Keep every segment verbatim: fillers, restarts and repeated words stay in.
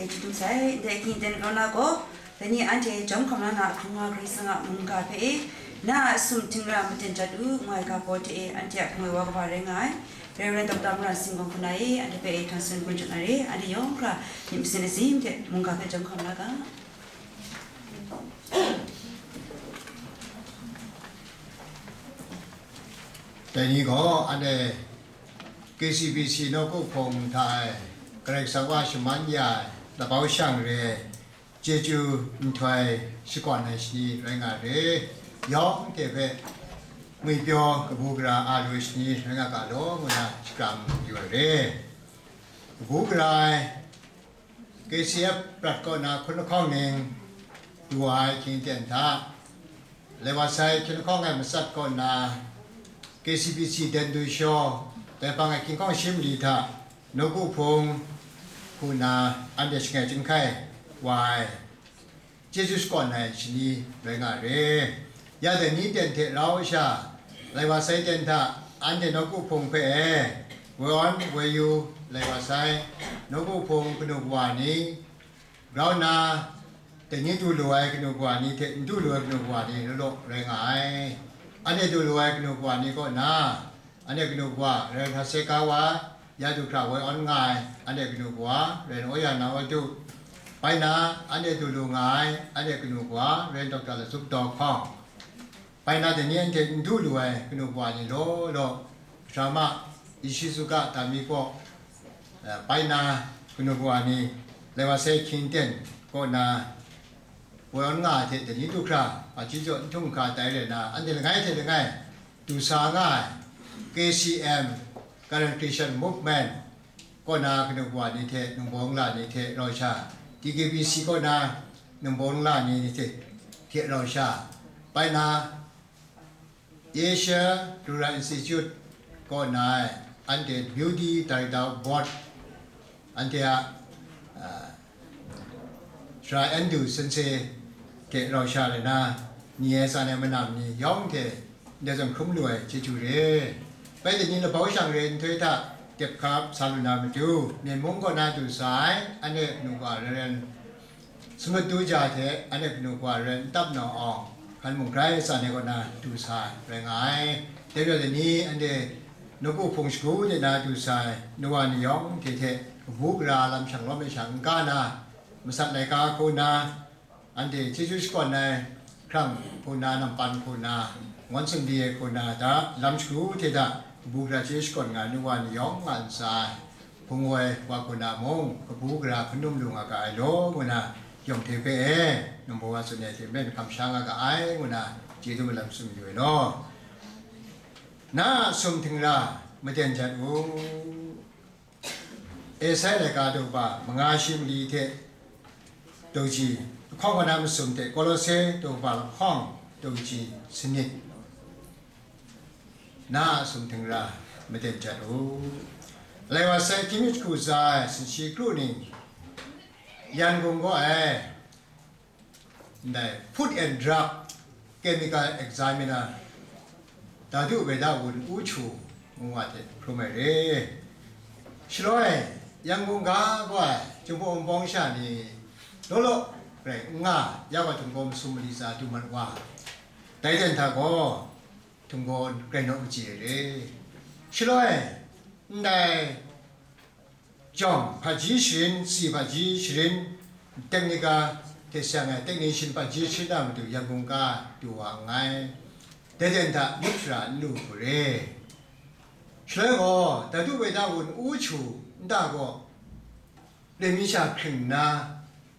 Hkristu sai, ndai hkying ten grau na gaw, dai ni anhte jawm hkam la na hkrung wa Karai Kasang a mungga hpe e, na a sum htingra maten jat u, ngu ai ga baw hte e, anhte a hpung ai wa kaba rai nga ai, Reverend Doctor Maran Singkawng hku na e, anhte hpe e htan tsun gun jat na re, anhte yawng hkra myit masin azim hte mungga hpe jawm hkam la ga. Dai ni gaw anhte K C B C nawku hpung hta e Karai Kasang wa shaman ya ai labau shang re ai chyeju nhtoi shakawn ai shani rai nga re. Yawng hte hpe ngwipyaw kabu gara a lu ai shani rai nga ga law ngu na shakram yu ai re. Kabu gara ai K C F prat kaw na hkun lahkawng ning du wa ai hkying ten hta, Laiwa sai hkying lahkawng ai matsat kaw na K C B C den du shaw, dai hpang ai hkying hkawng shi mali hta nawku hpung hku na anhte shangai chyinghkai wa ai chyeju shakawn ai shani rai nga re. Ya dai ni ten hte rau sha, Laiwa sai ten hta anhte nawku hpung hpe e, woi awn woi yu, Laiwa sai nawku hpung kanu kawa ni, grau nna, dai ni du lu ai kanu kawa ni hte n du lu ai kanu kawa ni law law rai nga ai. Anhte du lu ai kanu kawa ni kaw na, anhte kanu kawa, Rev. Hase Ka wa, ya du hkra woi awn nga ai, anhte kanu kawa, Rev. Oya Na Wadu, bai na, anhte du lu nga ai, anhte kanu kawa, Rev. Doctor Lasup Daw Hkawng, bai na dai ni anhte n du lu ai kanu kawa ni law law, drama, Ishizuka Tamiko, eh, bai na kanu kawa ni, Laiwa sai hkying ten kaw na, woi awn nga ai hte dai ni du hkra, hpaji jaw n htung hkra tai rai na, anhte langai hte langai, du sa nga ai, K C M, Karen Christian Movement, kaw na kanu kawa ni hte, ningbaw nla ni hte rau sha, T K B C kaw na ningbaw nla ni hte, hte rau sha, bai na Asia Rural Institute kaw na ai, anhte Beauty Director Board, anhte a, a, Sara Andrew Sensei hte rau sha rai na, ni ai tsan ai manam ni yawng hte ndai zawn hkrum lu ai chyeju re. Bai dai ni labau shang re nhtoi hta dep hkap sa lu na matu, Myen mung kaw na du sa ai, anhte kanu kawa Rev. Sumatu Ja hte anhte kanu kawa Rev. Ntap Nau Awng, hkan mung grai tsan ai kaw na du sa ai rai nga ai. Dai rai dai ni, anhte nawku hpung shagu de na du sa ai, nu wa ni yawng hte hte kabu gara lam shang lawm ai sha n ga na, masat laika hku na, anhte chyeju shakawn ai hkrang hku na, nampan hku na, ngawn sumri ai hku na, da lam shagu hte da kabu gara chyeju shakawn nga ai nu wa ni yawng nga ntsa ai, hpung woi wa hku na mung, kabu gara hkanum lu nga ga ai law, ngu na, yawng hte hpe e, ningbaw wa tsun ai hte maren kamsham nga ga ai, ngu na, chyeju malam tsun mayu ai law. Na a sum htingra maten jat u. Esai laika daw ba manga shi mali hte daw ji lahkawng wa na masum hte Kolose daw ba lahkawng daw ji sanit, na a sum htingra maten jat u. Laiwa sai hkying mi jahku za ai sinshi kru ning, Yangon kaw ai, ndai Food and Drug Chemical Examiner, Dadu Veda Wun U Chu ngu wa hte hkrum ai re. Shaloi, Yangon ga gaw ai Jinghpaw Wunpawng sha ni law law rai n nga, ya wa htinggaw masum mali tsa du mat wa, dai ten hta gaw htinggaw grai naw machyi ai re. Shaloi, ndai jawng hpaji sharin, si hpaji sharin, teknika hte seng ai technician hpaji sharin a matu Yangon ga du wa nngai. Dai ten hta yup shara n lu hku re. Shaloi gaw, Dadu Veda Wun U Chu nta gaw, lemi sha hkring nna,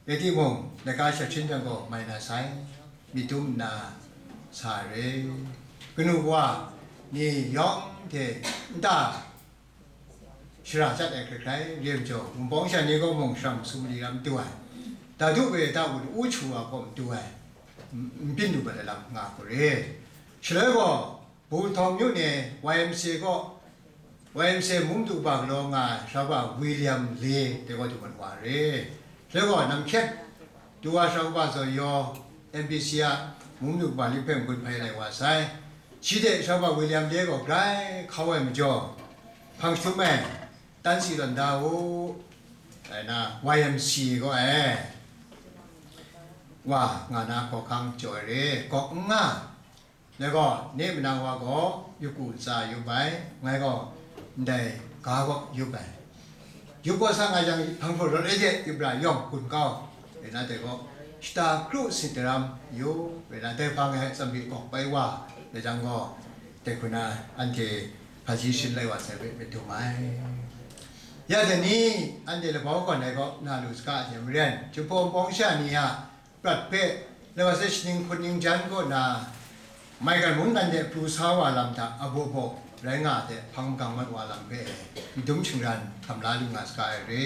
rai timung, laika sha hkrin jang gaw mai na sai, myit dum nna sa ai re. Kanu wa ni yawng hte nta shara chyat ai hkrai hkrai re ai majaw, Wunpawng sha ni gaw mung shara masum mali lam du ai, Dadu Veda Wun U Chu a gaw du ai, n-, n byin lu mat ai lam nga hku re. Shaloi gaw, Bun Htawng myu ni Y M C A kaw, Y M C A mung du kaba galaw nga ai Sharaba William Le dai gaw du mat wa re. Dai gaw, Namhkyet, du wa Sharaba Zaw Yaw, M B C a mung du kaba li hpe n-gun hpai lai wa sai. Shi hte Sharaba William Le gaw grai hkau ai majaw, hpang jahtum e, tan si tawn da u, Rai na, Y M C A gaw e, wa nga na hkawhkang jaw ai re, gawk n nga. Dai gaw, ni manang wa gaw, yup u tsa yup ai, ngai gaw, ndai ga gaw yup ai. Yup gaw sa nga yang, hpang hpraw rawt ai hte, yup ra yawng gun kau, rai na dai gaw, shata kru sitaram yu, rai na dai hpang e tsam byi gawk bai wa, dai jang gaw, dai hku na, anhte hpaji shin lai wa sai hpe myit dum ai. Ya dai ni, anhte labau gawn ai gaw na lu saga hte maren, Jinghpaw Wunpawng sha ni a prat hpe, Lawasai shaning hkun ningjan kaw na, maigan mungdan de pru sa wa lam hta abaw baw rai nga de hpang magang mat wa lam hpe, myit dum shingran hkam la lu nga saga ai re.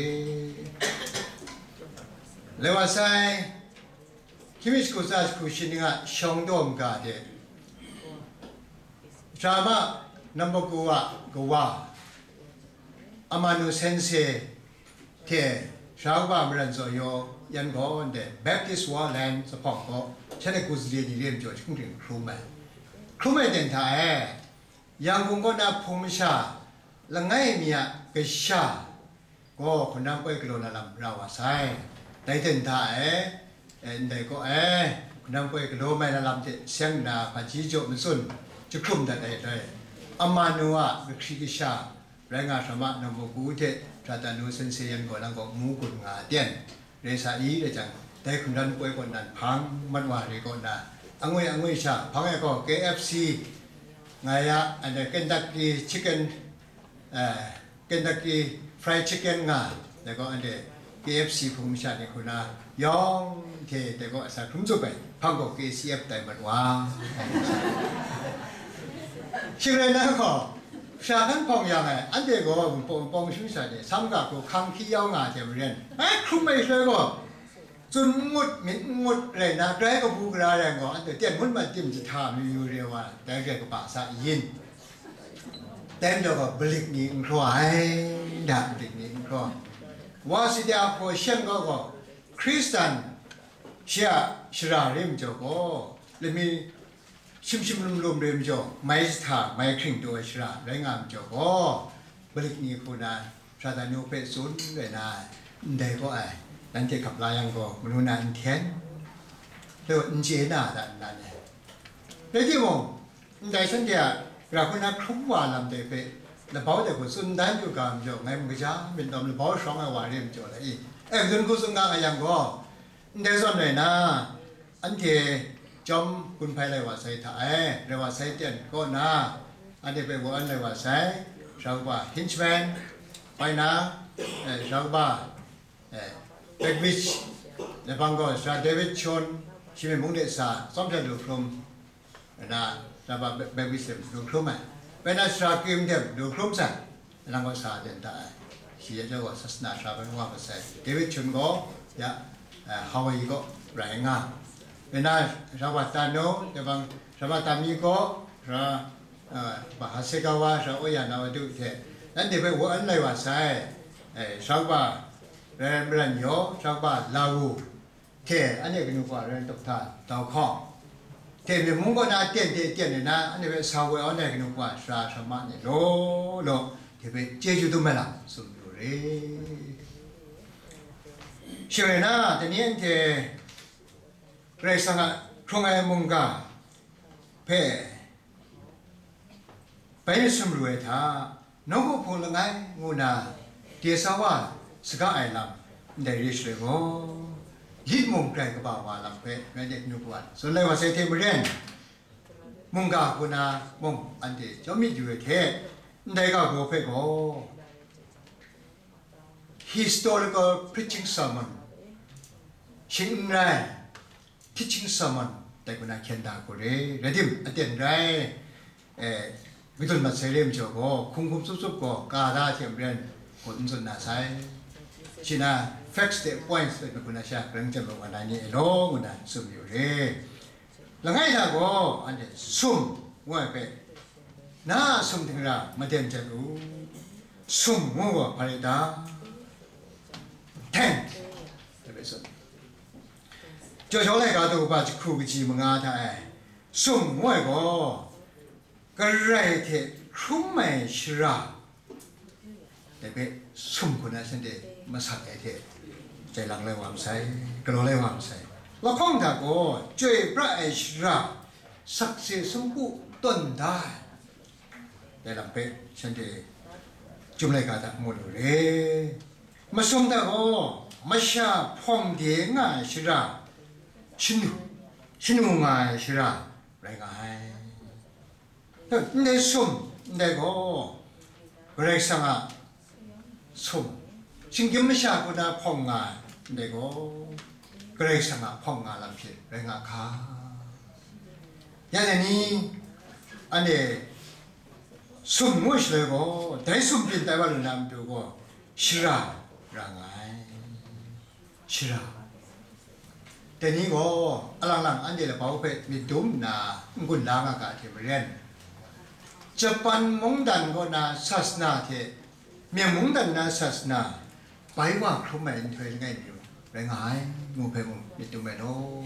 Lawasai, hkying mi jahku tsa jahku shi ning a shawng daw maga de, drama number two a kawa, Amanu Sensei hte, Sara Kaba Maran Zaw Yaw yan gaw ndai Baptist World Land Zaphawng kaw, shanhte ku zali ni re majaw, hkying hkrum ai. Hkrum ai ten hta e, Yangon kaw na hpung masha langai mi a kasha gaw hpundan poi galaw na lam ra wa sai. Dai ten hta e, e, ndai kaw e, hpundan poi galaw mai na lam hte seng nna hpaji jaw matsun jahkrum dat ai dai. Amanu a lahkri kasha, rai nga hkra ma, Nawmawku hte Hkratanu Sensei yan gaw nang kaw mu gun nga a ten, rai sa i, rai jang, dai hpundan poi kaw nan hpang mat wa re kaw na, angwi angwi sha hpang e gaw K F C, nga ya, anhte Kentucky Chicken, eh, Kentucky Fried Chicken nga, dai gaw anhte K F C hpung masha ni hku na, yawng hte dai gaw sa hkrum tsup ai, hpang gaw K C F tai mat wa. Shing rai na gaw, sha hkan hpawng yang ai, anhte gaw Wunpawng, Wunpawng shu sha de, sam ga hku hkang hkyi yau nga ai hte maren, bai hkrum ai shaloi gaw, tsun n ngut, myit n ngut rai na, grai kabu gara rai gaw, anhte ten ngut mat tim jahta mayu re wa, dai grai kaba sa yin. Dai majaw gaw, balik ni n hkraw ai, da, balik ni n hkraw. Wa si de a hpaw shan gaw gaw, Hkristan shi a shara re majaw gaw, lami shim shim lum lum re majaw, mai jahta, mai hkring taw ai shara rai nga majaw gaw, balik ni hku na, Hkratanu hpe tsun rai na, ndai gaw ai, nanhte hkap la yang gaw, manu na n hten, n chye na a ta nnan e? Rai timung, ndai shanhte a ra hku na hkrum wa lam de hpe, labau de hku tsun dan yu ga majaw, ngai mung kaja myit lawm labau shawng ai wa re majaw la i? E, madun hku tsun nga nga yang gaw, ndai zawn rai na, anhte jawm gun hpai lai wa sai hta e, rai wa sai ten kaw na, anhte hpe wa an lai wa sai, Sara Kaba Hinchman, bai na, eh, Sara Kaba, eh, Beckwith, Laban gaw Sara David Chun, shi mung de sa, tsawm hta lu hkrum, na, Sara Kaba Be-, Beckwith lu hkrum ai, bai na Sara Kim de lu hkrum sai, nang gaw sa ten ta ai. Shi ya jaw gaw sasana sara bai wa masai. David Chun gaw, ya, eh, Hawaii gaw rai nga. Bai na Sara Kaba Tano, Laban Sara Kaba Tami gaw, Sara, eh, Hasegawa, Sara Oya Nawadu hte, nanhte hpe wa an lai wa sai, eh, Sara Kaba Rai Maran Yaw, Sara Kaba Lawu, hte, anhte kanu kawa rai Doctor Dau Hkawng, hte, myi mung kaw na ten hte ten de na, anhte hpe sa woi awn ai kanu kawa sara sara ma ni law law, hte hpe chyeju dum ai lam tsun yu re. Shing rai na, dai ni anhte Karai Kasang a hkrung ai mungga hpe bai sumru ai hta, nawku hpung langai ngu na, de sa wa saga ai lam ndai re shaloi gaw, lit mung grai kaba wa lam hpe rai de kanu kawa tsun lai wa sai hte maren, mungga hku na mung anhte chyawm myit yu ai hte, ndai ga gaw hpe gaw, historical preaching sermon, shing n rai, teaching sermon, dai hku na hkyen da hku re, rai tim, aten rai, eh, kadun mat sai re majaw gaw, hkum hkum tsup tsup gaw, ka da hte maren, gaw n tsun na sai. Shi na facts de points de hku na sha, grang jam wa na ni e law, ngu na tsun yu re. Langai hta gaw, anhte sum, ngu ai hpe, na a sum htingra maden jet u, sum ngu gaw hpa rai ta? Thank, dai hpe tsun. Jaw jaw laika daw kaba jahku kaji manga hta e, sum ngu ai gaw, Karai hte hkrum ai shara, dai hpe sum hku na shanhte masat ai hte, jai lang lai wa masai, galaw lai wa masai. Lahkawng hta gaw, chyoi pra ai shara, sakse sumpu tawn da ai, dai lam hpe shanhte Chyum laika hta mu lu re. Masum hta gaw, masha hpawng de nga ai shara, shanu, shanu nga ai shara, rai nga ai. Ndai sum, ndai gaw, Karai Kasang a sum, shinggyim masha hku na hpawng nga ai, ndai gaw, Karai Kasang a hpawng nga lam hte rai nga hka. Ya dai ni, anhte sum ngu shaloi gaw, dai sum byin tai wa lu na matu gaw, shara ra nga ai. Shara. Dai ni gaw, alang lang anhte labau hpe myit dum nna n-gun la nga ga hte maren, Japan mungdan kaw na sasana hte Myen mungdan na sasana bai wa hkrum ai nhtoi langai mi rai nga ai, ngu hpe mung myit dum ai law.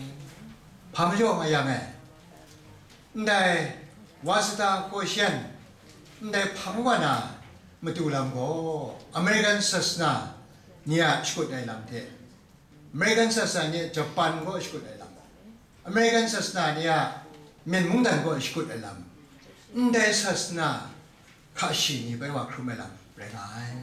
Hpa majaw nga yang e, ndai Waseda Hkawshen, ndai hpang wa na matu lam gaw American sasana ni a shakut ai lam hte, American sasana ni Japan gaw shakut ai lam, American sasana ni a Myen mungdan gaw shakut ai lam, ndai sasana hka shi ni bai wa hkrum ai lam rai nga ai.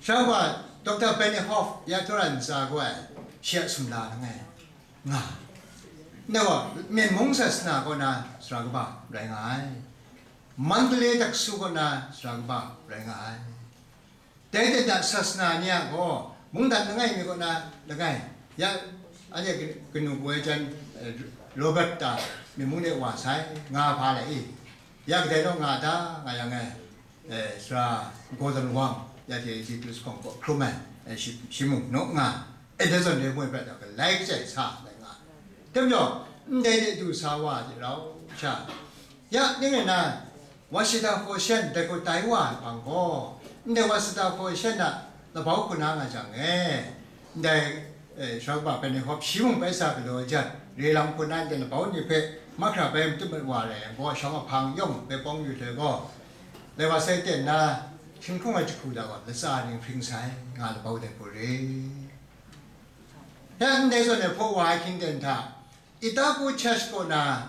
Sha wa Doctor Benioff ya Tara ntsa gaw ai, shi a sumla langai nga. Ndai gaw, Myen mung sasana kaw na sara kaba rai nga ai. Mandalay taksu kaw na sara kaba rai nga ai. Dai hte na sasana ni a gaw, mungdan langai mi kaw na langai, ya, anhte kanu kaw ai jan, eh, Robert ta, myen mung de wa sai, nga hpa lai i, ya kadai naw nga ta, nga yang e, eh, sara Gordon Wang, ya hte Titus hpawng kaw hkrum ai, eh, shi, shi mung naw nga, Edison de moi prat ai, galai kachai sa, lai nga. Dai majaw, ndai de du sa wa de rau sha, ya, ning rai na, Waseda Hkawshen dai gaw tai wa ai hpang gaw, ndai Waseda Hkawshen a labau hku na nga jang e, ndai, eh, sara kaba Benioff shi mung bai sa galaw ai jan, re lam hku na ndai labau ni hpe mahkra bai matut mat wa rai yang gaw, shawng a hpang yawng bai pawng yu hte gaw, lai wa sai ten na, hkying hkrung ai jahku da gaw, latsa ning hpring sai, nga labau dai hku re. Ya ndai zawn e hpaw wa ai hkying ten hta, Itapu Church kaw na,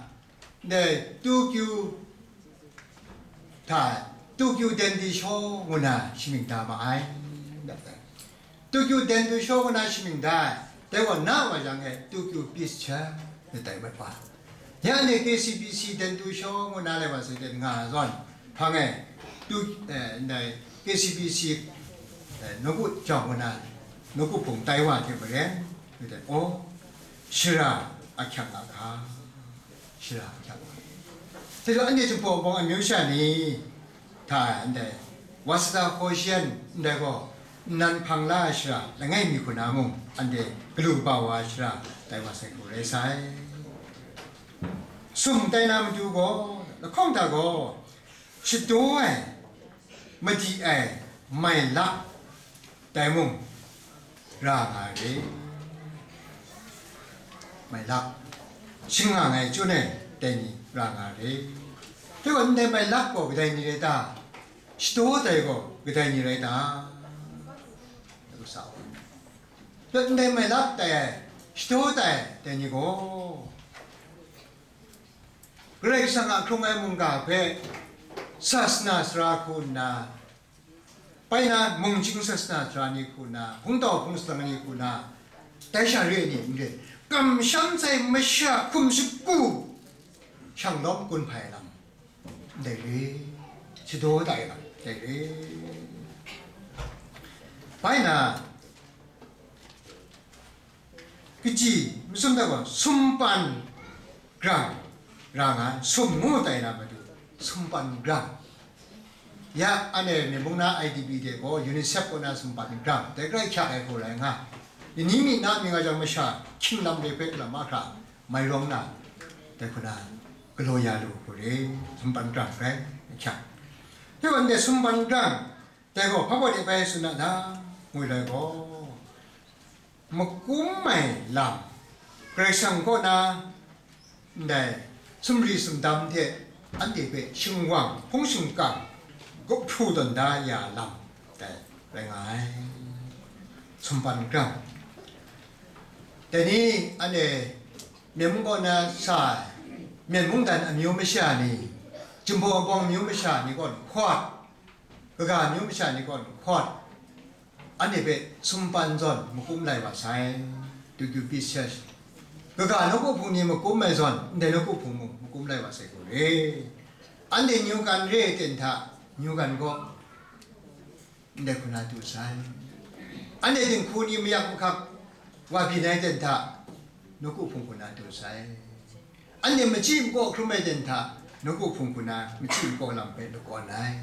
ndai Tokyo hta, Tokyo Dendisho ngu na shamying da ma ai. Tokyo Dendisho ngu na shamying da ai, dai gaw na wa yang e Tokyo Peace Church, dai mat wa. Ya ndai K C B C Dendisho ngu na lai wa sai de nga zawn, hpang e, tu, eh, ndai K C B C, eh, nawku jau ngu na, nawku hpung tai wa hte maren, Aw, shara ahkyang a hka, shara ahkyang a hka. Hte rau anhte Jinghpaw Wunpawng amyu sha ni hta ndai Waseda Hkawshen ndai gaw, nnan hpang la ai shara langai mi hku na mung, anhte galu kaba wa ai shara tai wa sai hku rai sai. Sum tai na matu gaw, lahkawng hta gaw, shadaw ai, madi ai, mailak, dai mung ra nga re. Mailak, shingnga ai chun ai dai ni ra nga re. Dai gaw ndai mailak gaw kadai ni rai ta? Shadaw dai gaw kadai ni rai ta? Ngu sa ai. Dai ndai mailak dai ai, shadaw dai ai dai ni gaw, Karai Kasang a hkrung ai mungga hpe sasana sara hku nna, bai na mungchying sasana sara ni hku nna, hpungtau hpung salang ni hku nna, dai sha re ai ni n re, kamsham sai masha hkum shagu shanglawm gun hpai ai lam, ndai re, shadaw tai lam, ndai re. Bai na, kaji masum hta gaw sumpan grang ra nga ai, sum ngu tai na matu, sumpan grang. Ya, anhte myen mung na I D P de gaw UNICEF kaw na sumpan grang, dai grai hkyak ai hku rai nga. Ni ni mi na mi nga jang masha hkying lam de hpe lam mahkra mai rawng na, dai hku na galaw ya lu hku re, sumpan grang rai hkyak. Dai gaw ndai sumpan grang, dai gaw hpa baw de bai tsun na ta, ngwi lai gaw, makum ai lam, Karai Kasang kaw na ndai sumri sumdam hte anhte hpe shingwang hpung shingkang, gup hpru tawn da ya lam, Dai rai nga ai. Sumpan grang. Dai ni, anhte Myen mung kaw na sa ai, Myen mungdan amyu masha ni, Jinghpaw Wunpawng amyu masha ni kaw hkawt, kaga amyu masha ni kaw hkawt, anhte hpe sumpan zawn makum lai wa sai, du du pi se. Kaga nawku hpung ni makum ai zawn, ndai nawku hpung mung makum lai wa sai hku re. Anhte Nyugan re ai ten hta, Nyugan gaw ndai hku na du sai. Anhte dinghku ni mayak mahkap wa byin ai ten hta, nawku hpung hku na du sai. Anhte machyi makaw hkrum ai ten hta, nawku hpung hku na machyi makaw lam hpe lakawn ai.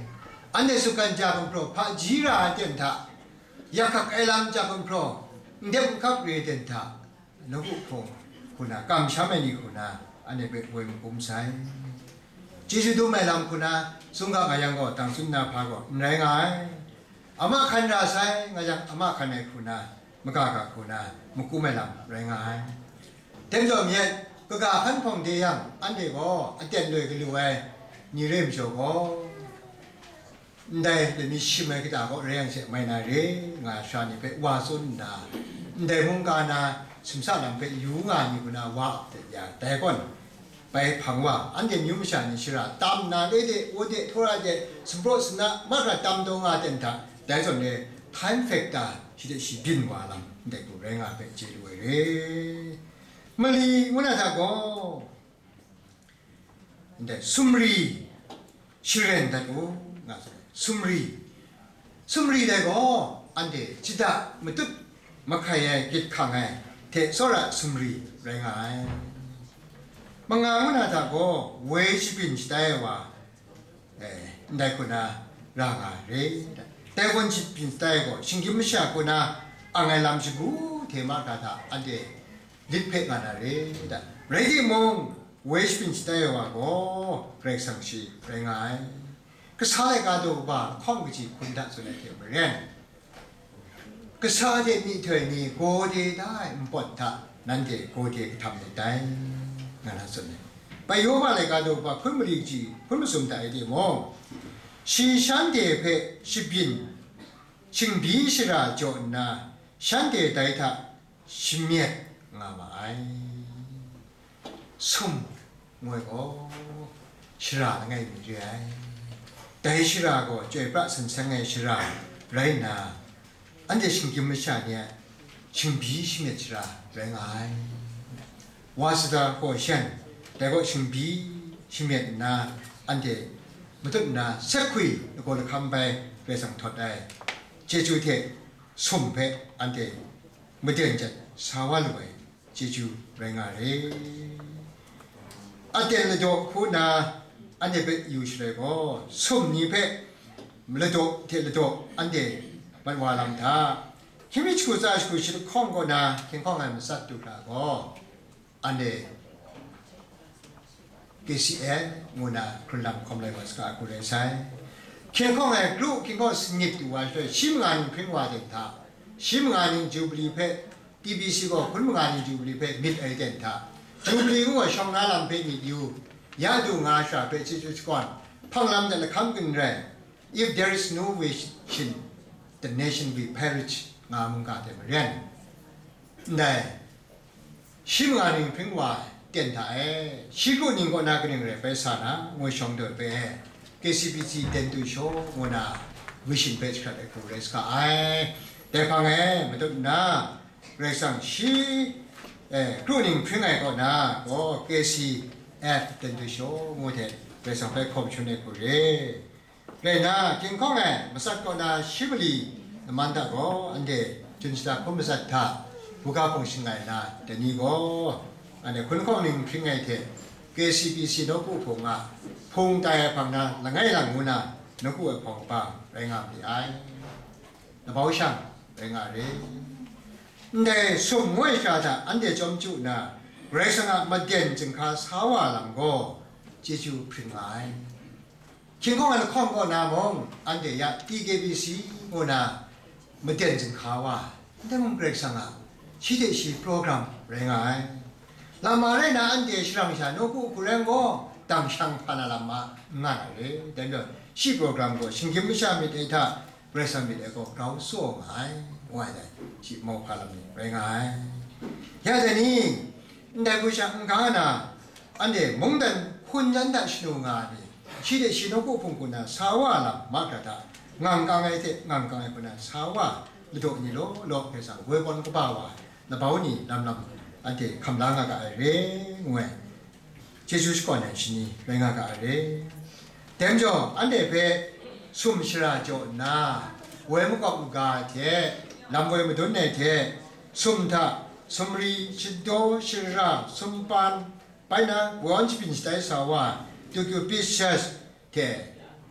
Anhte sutgan ja gumhpraw hpaji ra ai ten hta, yak hkak ai lam ja gumhpraw ndep nhkap re ai ten hta, nawku hpung hku na, kamsham ai ni hku na, anhte hpe woi makum sai. Chyeju dum ai lam hku na, sumga nga yang gaw, dang tsun na hpa gaw n rai nga ai. Ama hkan ra sai, nga yang ama hkan ai hku na, maga ga hku na, makum ai lam rai nga ai. Dai majaw myit, kaga hkan hpawng de yang, anhte gaw aten loi galu ai ni re majaw gaw, ndai lani shim ai kata kaw rai yang she mai na re, nga ai sara ni hpe wa tsun nna, ndai mungga na simsa lam hpe yu nga ai ni hku na wa ap de ya, dai kaw bai hpang wa, anhte amyu masha ni shara tam nna, le de, wo de, htawra de, sumpraw sumna, mahkra tam taw nga ten hta, dai zawn e, time factor shi hte shi byin wa lam ndai hku rai nga ai hpe chye lu ai re. Mali ngu na hta gaw, ndai sumri sharen dat u, nga sai. Sumri, sumri dai gaw, anhte shada matut mahkai ai, gyit hkang ai hte tsawra sumri rai nga ai. Manga ngu na hta gaw, woi shabyin shatai ai wa, eh, ndai hku na ra nga ai re. Dai gaw shabyin shatai ai gaw, shinggyim masha hku na ang ai lam shagu hte mahkra hta anhte lit hpe nga na re da. Rai timung, woi shabyin shatai ai wa gaw Karai Kasang shi rai nga ai. Kasa laika daw kaba lahkawng kaji hkun hta tsun ai hte maren, kasa hte myihtoi ni gaw de da ai npawt hta nanhte gaw de kahtang myit dai, nga na tsun ai. Bai Yawma laika daw kaba hpun mali kaji hpun masum hta e timung, shi shanhte hpe shabyin, shingbyi shara jaw nna, shanhte dai hta shamyet nga ma ai. Sum ngu ai gaw, shara langai mi re ai. Dai shara gaw chyoi pra san seng ai shara rai nna, anhte shinggyim masha ni a shingbyi shamyet shara rai nga ai. Wa sada gaw shan, dai gaw shingbyi shamyet nna, anhte matut nna sek hkui lagaw lahkam bai Karai Kasang htawt ai chyeju hte sum hpe anhte maden jet sa wa lu ai chyeju rai nga re. Aten ladaw hku na anhte hpe yu shaloi gaw, sum ni hpe ladaw hte ladaw anhte mat wa lam hta, hkying mi shagu tsa shagu shi lahkawng kaw na hkying hkawng ai matsat du hkra gaw, anhte K C F ngu na hkrun lam hkawm lai wa saga hku rai sai. Hkying hkawng ai kru hkying hkawng sanit du wa shaloi, shi manga ning hpring wa ten hta, shi manga ning Jubili hpe, T B C gaw hpun manga ning Jubili hpe myit ai ten hta, Jubili ngu ai shawng na lam hpe myit yu, ya du nga ai shara hpe chyeju shakawn, hpang lam de lahkam gun rai, "If there is no vision, the nation will perish," nga mungga hte maren, ndai shi manga ning hpring wa ai ten hta e, shi kru ning kaw na kaning rai bai sa na, ngu shawng daw hpe, K C B C ten tu shaw ngu na vision hpe jahkrat ai hku rai saga ai. Dai hpang e matut nna, Karai Kasang shi, eh, kru ning hpring ai kaw na gaw, K C F ten tu shaw ngu hte Karai Kasang hpe hkawm shangun ai hku re. Rai nna, hkying hkawng e matsat kaw na shi mali laman hta gaw, anhte Jun shada hkun matsat hta buga hpung shangai nna, dai ni gaw, anhte hkun hkawng ning hpring ai hte K C B C nawku hpung a hpung tai ai hpang na langai lang ngu na nawku ai hpawng kaba rai nga ma li ai. Labau shang rai nga re. Ndai sum ngu ai sha hta anhte chyawm chyu nna, Karai Kasang a maden chyinghka sa wa lam gaw, chyeju hpring nga ai. Hkying hkawng ai lahkawng kaw na mung, anhte ya T K B C ngu na maden chyinghka wa, ndai mung Karai Kasang a shi hte shi program rai nga ai. Lama rai na, anhte sharang sha nawku hku rai gaw, dang shang hpa na lam ma n nga na re. Dai majaw, shi program gaw shinggyim masha myit ai hta, Karai Kasang myit ai gaw grau tsaw nga ai, ngu ai dai, shi mauhpa lam ni rai nga ai. Ya dai ni, ndai hku sha n-ga na, anhte mungdan hpun yan hta shanu nga ai ni, shi hte shi nawku hpung hku na sa wa lam mahkra hta, ngang kang ai hte ngang kang ai hku na sa wa ladaw ni law law, Karai Kasang woi gawn kaba wa ai labau ni lam lam anhte hkam la nga ga ai re, ngu ai. Chyeju shakawn ai shani rai nga ga ai re. Dai majaw, anhte hpe sum shara jaw nna, woi makawp maga ai hte, lam woi madun ai hte, sum hta, sumri, shadaw, shara, sumpan, bai na, woi shayin shatai sa wa, Tokyo Peace Church hte,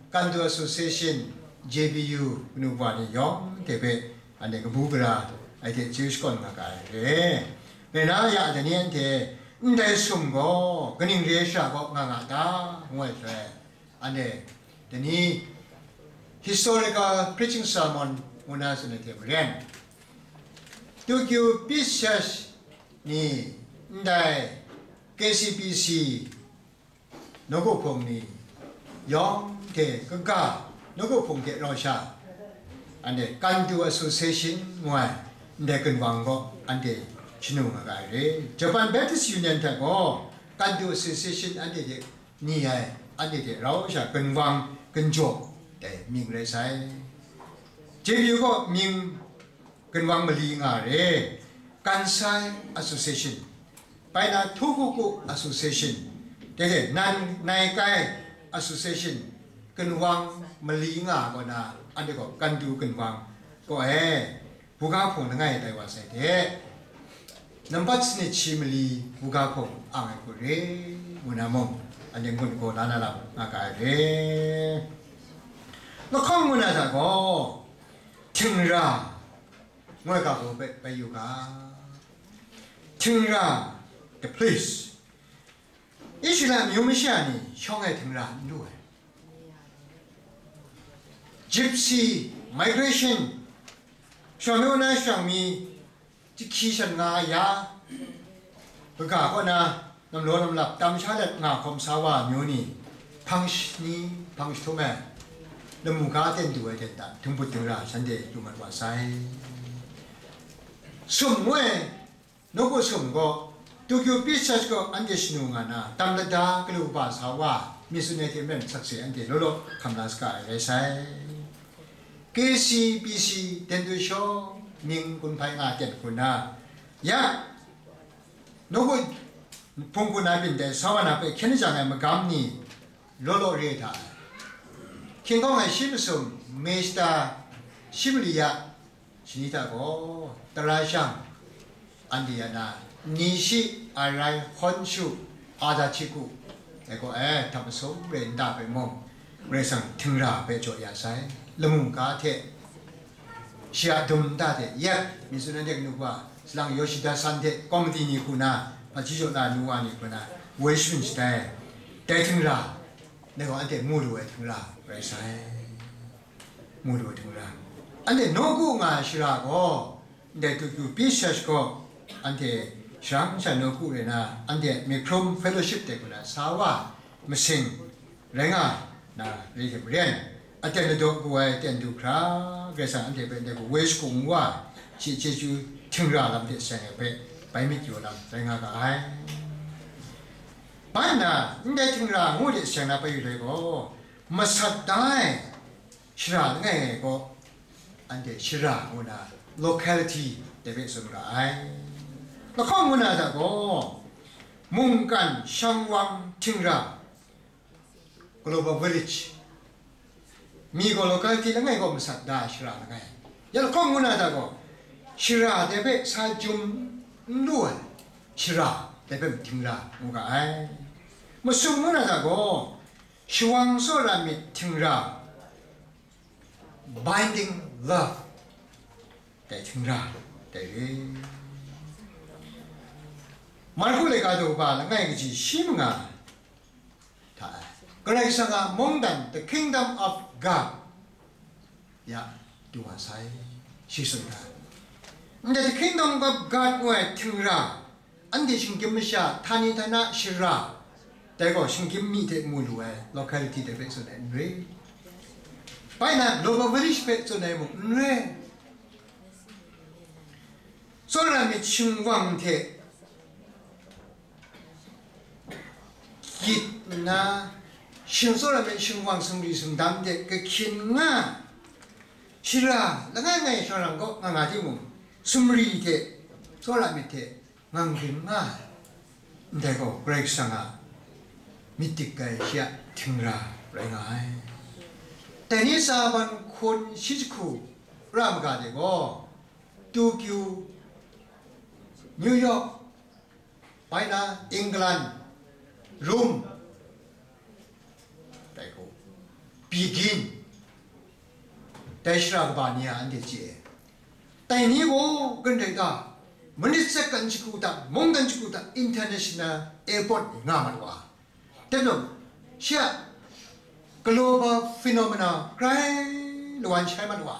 Kantu Association, J B U, kanu wa ni yawng hte hpe, anhte kabu gara ai hte chyeju shakawn nga ga ai re. Rai na ya, dai ni anhte, ndai sum gaw kaning re ai shara kaw nga nga ta, ngu ai hte, anhte, dai ni historical preaching sermon ngu na tsun ai hte maren, Tokyo Peace Church ni ndai K C P C nawku hpung ni yawng hte kaga, nawku hpung hte rau sha, anhte Kantu Association ngu ai ndai ginwang gaw anhte shanu nga ga ai re. Japan Baptist Union hta gaw Kantu Association anhte hte ni ai, anhte hte rau sha ginwang ginjaw dai mying rai sai. J B U gaw mying ginwang mali nga re, Kansai Association, bai na Tohoku Association, dai hte nan Naikai Association, ginwang mali nga ai kaw na, anhte gaw Kantu ginwang kaw e, buga hpung langai tai wa sai hte, nampat sanit shi mali buga hpung ang ai hku re, ngu na mung, anhte ngun gaw la na lam nga ga ai re. Lahkawng ngu na hta gaw, htingra, ngu ai ga hku hpe bai yu ga. Htingra, the place. Israela amyu masha ni shawng ai htingra n lu ai. Gypsy, migration, shawng mi na shawng mi, jahki shan nga ya, kaga kaw na, namlaw namlap tam sha let nga hkawm sa wa amyu ni, hpang shani, hpang jahtum e, lamu ga ten du ai ten hta, htingbut htingra shanhte lu mat wa sai. Sum ngu ai, nawku sum gaw, Tokyo Peace Church gaw anhte shanu nga na, tam lada galu kaba sa wa, myit tsun ai hte maren sakse anhte law law hkam la saga ai rai sai. K C P C ten du shawng ning gun hpai nga ten hku na, ya, nawku hpung hku na byin dai sa wa na hpe hkyen shang ai magam ni law law re hta ai. Hkying hkawng ai shi masum, Mista, shi mali ya, shani hta gaw, tara shang, anhte ya na, Nishi, Arai, Honshu, Adachiku, ai gaw, e, hta masum re nta hpe mung, Karai Kasang htingra hpe jaw ya sai, lamu ga hte, shi a dum nta hte yep, myit tsun ai de kanu wa, salang Yoshida san hte komiti ni hku na, hpaji jaw na nu wa ni hku na, woi shayin shatai, dai htingra, dai gaw anhte mu lu ai htingra rai sai. Mu lu ai htingra. Anhte nawku nga ai shara gaw, ndai Tokyo Peace Church gaw, anhte sharang sha nawku rai na, anhte myi hkrum fellowship de hku na sa wa, masing rai nga na, rai hte maren, aten ladaw bu ai ten du hkra, Karai Kasang anhte hpe ndai hku woi shagu wa, shi chyeju htingra lam hte seng ai hpe bai myit yu lam rai nga ga ai. Bai nna, ndai htingra ngu de seng na bai yu ai gaw, masat da ai shara langai ngai gaw, anhte shara ngu na locality de hpe tsun ga ai. Lahkawng ngu na hta gaw, mungkan shangwang htingra, global village, mi gaw locality langai gaw masat da ai shara langai. Ya lahkawng ngu na hta gaw, shara de hpe sa jum n lu ai shara de hpe htingra ngu ga ai. Masum ngu na hta gaw, shawang tsawra myit htingra, binding love, dai htingra, dai re. Marku laika daw ba langai kaji shi manga hta e, Karai Kasang a mungdan, the kingdom of God, ya, du wa sai, shi tsun ga. Ndai the kingdom of God ngu ai htingra, anhte shinggyim masha, htani htana shara, dai gaw shinggyim mi hte mu lu ai locality de hpe tsun ai n re. Bai na Global Village hpe tsun ai mung n re. Tsawra myit shingwang hte gyit nna, shing tsawra myit shingwang sumri sumdam hte kahkyin nga, shara langai ngai shawng rang kaw nga nga timung, sumri hte tsawra myit hte ngang rim nga ai. Ndai gaw Karai Kasang a myit dik ai shi a htingra rai nga ai. Dai ni tsa ban hkun shi jahku ra maga de gaw, Tokyo, New York, bai na England, Rome, dai gaw, Beijing, dai shara kaba ni a anhte chye ai. Dai ni gaw kan rai ta, minit second jahku ta, mungdan jahku ta, international airport ni nga mat wa. Dai majaw, shi a global phenomena grai lawan shai mat wa.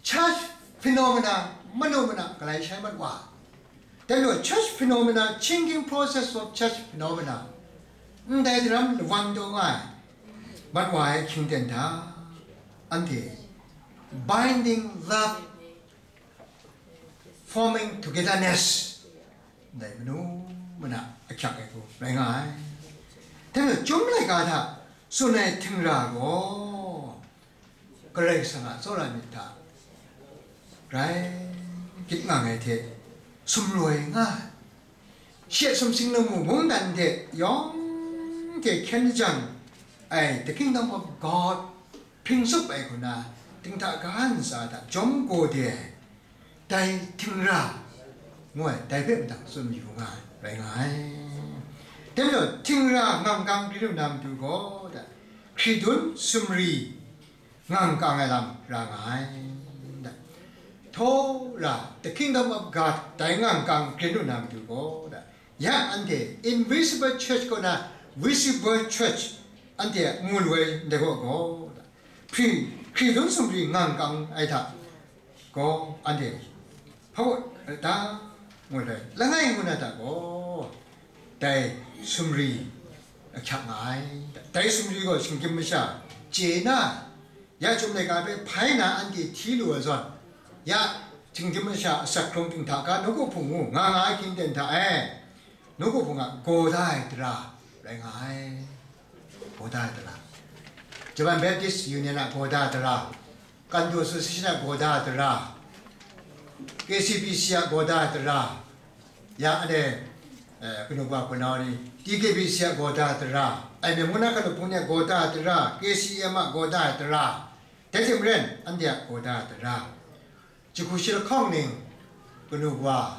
Church phenomena manu mana galai shai mat wa. Dai majaw, church phenomena, changing process of church phenomena, ndai daram lawan taw nga ai, mat wa ai hkying ten hta, anhte binding love, forming togetherness, ndai manu mana ahkyak ai hku rai nga ai. Dai majaw, Chyum laika hta tsun ai htingra gaw, Karai Kasang a tsawra myit hta rai gyit nga ai hte sumloi nga ai. Shi a sumsing lamu mungdan hte yawng hte hkyen jang ai The Kingdom of God hpring tsup ai hku na, dinghta ga ntsa hta jawm gaw de ai, dai htingra ngu ai, dai hpe mahtang tsun yu nga ai, rai nga ai. Dai majaw, htingra ngang kang grin lu na matu gaw, hkridun sumri ngang kang ai lam ra nga ai. Htawra, The Kingdom of God, dai ngang kang grin lu na matu gaw, ya anhte invisible church kaw na visible church anhte mu lu ai ndai gaw gaw, hkri, hkridun sumri ngang kang ai hta gaw, anhte hpa da ngut ai langai ngut na hta gaw, dai sumri ahkyak nga ai. Dai sumri gaw shinggyim masha chye na, ya Chyum laika hpe hpai na anhte hti lu ai zawn, ya shinggyim masha asak hkrung dinghta ga nawku hpung ngu nga nga ai hkying ten hta e, nawku hpung a gaw da ai tara rai nga ai. Gaw da ai tara, Japan Baptist Union a gaw da ai tara, Kandu Association a gaw da ai tara, K C B C a gaw da ai tara, ya anhte, eh, kanu wa hpunau ni, T K B C a gaw da ai tara, ai myen mung na hkalup hpung ni a gaw da ai tara, K C M a gaw da ai tara, dai hte maren anhte a gaw da ai tara, jahku shi lahkawng ning, kanu wa,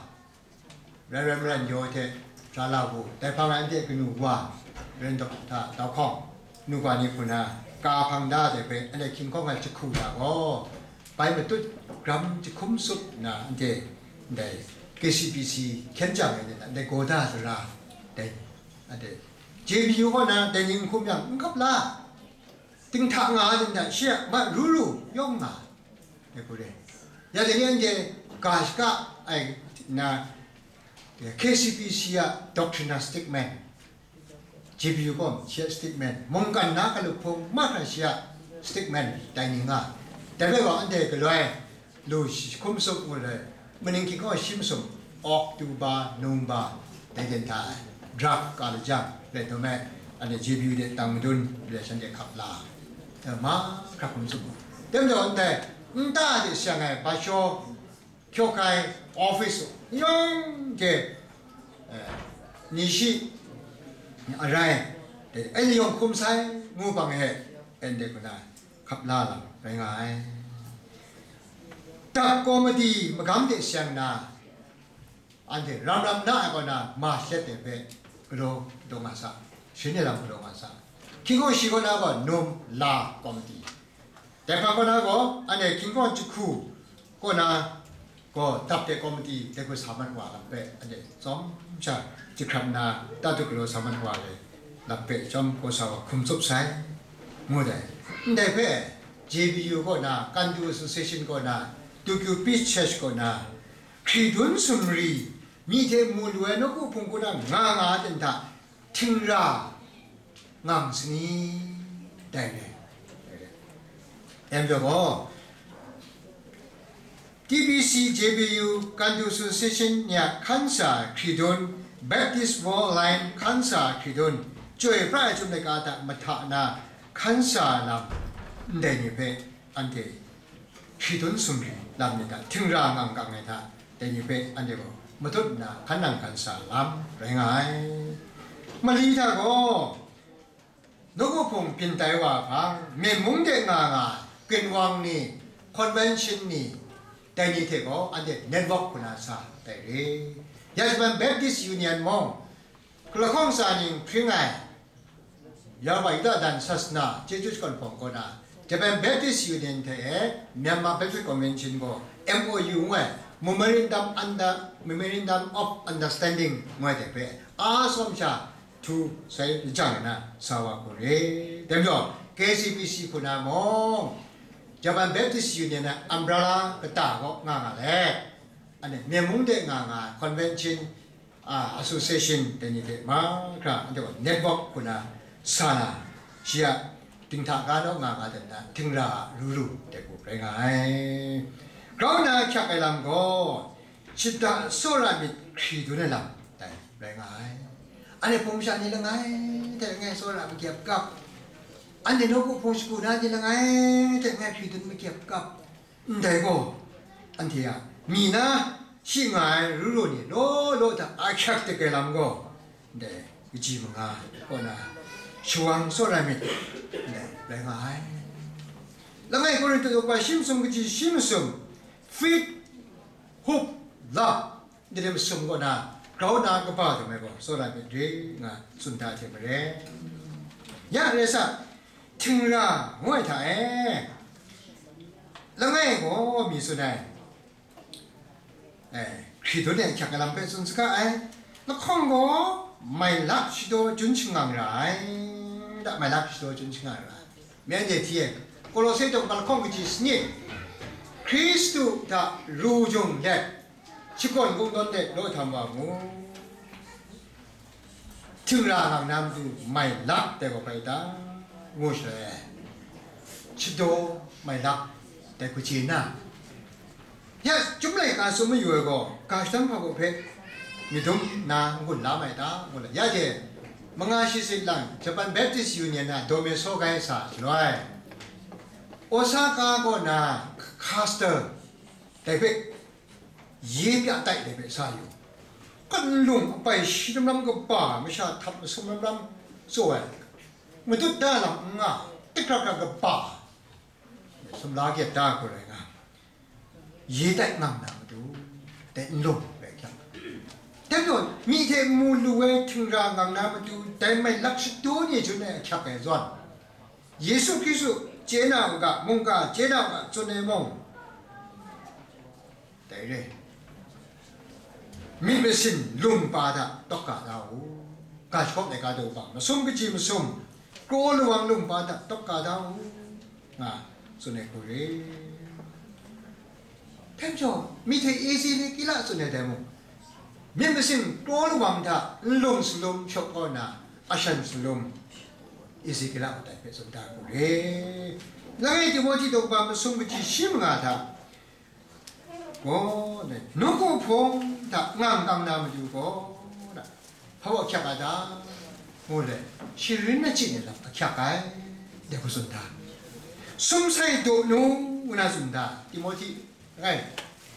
Reverend Maran Yaw hte Sara Lawu, dai hpang ai anhte kanu wa, Reverend Doctor Tau Hkawng, nu ga ni hku na, ka hpang da ai hpe, anhte hkying hkawng ai jahku hta gaw, bai matut gram jahkum tsup nna, anhte ndai K C B C hkyen jang ai ni hta, ndai gaw da ai tara, dai, anhte J B U kaw na, dai ni n hkum yang, n hkap la, dinghta nga ai ni hta, shi a ma ru ru yawng nga ai. Dai hku re. Ya dai ni anhte ga shaka ai na, K C B C a doctrine a statement, J B U kaw shi a statement, mungkan na hkalup hpung mahkra shi a statement tai ni nga. Dai rai gaw, anhte galoi lu shi hkum tsup ngu ai, maning hkying gaw shi masum, October, November, dai ten hta ai, drug ka lajang, rai taw me, anhte J B U de tang madun, rai shanhte hkap la, eh, mahkra hkum tsup ngu. Dai majaw, ndai nta de seng ai bashaw, hkyaw hkai, office, yawng hte, eh, ni shi, arai, eh, anhte yawng hkum sai ngu bang e, anhte hku na hkap la lam rai nga ai. Dap komiti magam de seng na, anhte ram ram na ai kaw na ma shet de hpe galaw daw nga sa, shin e lam galaw nga sa. Hkying hkawng shi kaw na gaw num la komiti, dai hpang kaw na gaw, anhte hkying hkawng jahku kaw na gaw, dap de komiti dai hku sa mat wa lam hpe, anhte tsawm sha jahkrap nna, tatu galaw sa mat wa ai lam hpe chyawm gaw sa wa hkum tsup sai, ngu dai. Ndai hpe, J B U kaw na, Kandu Association kaw na, Tokyo Peace Church kaw na, hkridun sumri, myi hte mu lu ai nawku hpung hku na nga nga ai ten hta, htingra ngang sani, dai re. Em jaw gaw, T B C J B U Kandu Association ni a hkan sa hkridun, Baptist World Line hkan sa hkridun, Chyoi pra ai Chyum laika hta mahta na hkan sa lam ndai ni hpe anhte hkridun sumri lam ni hta, htingra ngang kang ai hta, dai ni hpe anhte gaw matut nna hkan nang hkan sa lam rai nga ai. Mali hta gaw, Nawku Hpung byin tai wa hpang, Myen mung de nga nga, Ginwang ni, Convention ni, dai ni hte gaw anhte network hku na sa tai re. Ya Japan Baptist Union mung, lahkawng sa ning hpring ai, Yaba Yuda dan sasana chyeju shakawn hpawng kaw na, Japan Baptist Union hte e Myanmar Baptist Convention gaw M O U ngu ai, Memorandum Under, Memorandum of Understanding ngu ai hte hpe a sawm sha htu sai lajang na sa wa hku re. Dai majaw, K C B C hku na mung, Japan Baptist Union a umbrella kata kaw nga nga let, ane Myen mung de nga nga convention, a, association dai ni hte mahkra anhte gaw network hku na sa na, shi a dinghta ga naw nga nga dat na, htingra a ru ru dai hku rai nga ai. Grau na ahkyak ai lam gaw, shada tsawra myit hkri dun ai lam dai rai nga ai. Anhte hpung sha ni langai hte langai tsawra makyep kap, anhte nawku hpung shagu na ni langai hte langai hkri dun makyep kap. Ndai gaw, anhte a mi na shi nga ai ru ru ni law law hta ahkyak dik ai lam gaw, ndai kaji manga kaw na shawang tsawra myit, ndai rai nga ai. Langai Korinhtu daw shi masum kaji shi masum, feet, hope, love, ndai masum kaw na grau na kaba dum ai gaw, tsawra myit re nga tsun da hte maren, ya rai sa, htingra ngu ai hta e, langai gaw mi tsun ai, eh, hkri dun ai ahkyak ai lam hpe tsun saga ai. Lahkawng gaw mai lak shadaw jun shangang ra ai, da, mai lak shadaw jun shangang ra ai. Mi anhte hti e, Kolose daw lahkawng kaji sanit, Hkristu hta ru jung let, shakawn kungdawn de law htam wa mu. Htingra ngang na matu mai lak dai gaw bai ta, ngu shaloi, shadaw mai lak dai hku chye na, ya, Chyum laika tsun mayu ai gaw, ga shadawn hpa hpe myit dum nna n-gun la mai ta, ngu la, ya de, manga shi sit lang Japan Baptist Union na Dome Sogai sa shaloi, Osaka kaw na Castle dai hpe ye pya tai dai hpe sa yu. Kan lung apai shi lam lam kaba, masha htat masum lam lam tsaw ai, matut da lam n nga, tikrak krak kaba, sumla gyet da hku rai nga, ye tai ngang na matu, dai n lung rai hkyak. Dai gaw, mi hte mu lu ai htingra ngang na matu, dai mai lak shadaw ni jun ai ahkyak ai zawn, Yesu Hkristu chye na u ga, mungga chye na u ga, tsun ai mung, dai re. Myit masin lung pa hta tawk ga da u. Ga shakawn ai ga daw bang masum kaji masum, kraw lawang lung pa hta tawk ga da u, nga tsun ai hku re. Hpe majaw, mi hte isi ni kila tsun ai dai mung, myit masin kraw lawang hta nlung salum shawk kau na, ashan salum isi kila matai hpe tsun da hku re. Langai Timohti daw ba masum kaji shi manga hta, gaw, nawku hpung hta ngang kang na matu gaw, hpa wa ahkyak ai ta? Ngu let, sharin achyin ai lam ahkyak ai, dai hku tsun da. Sum sai daw nu, ngu na tsun da, Timohti, langai,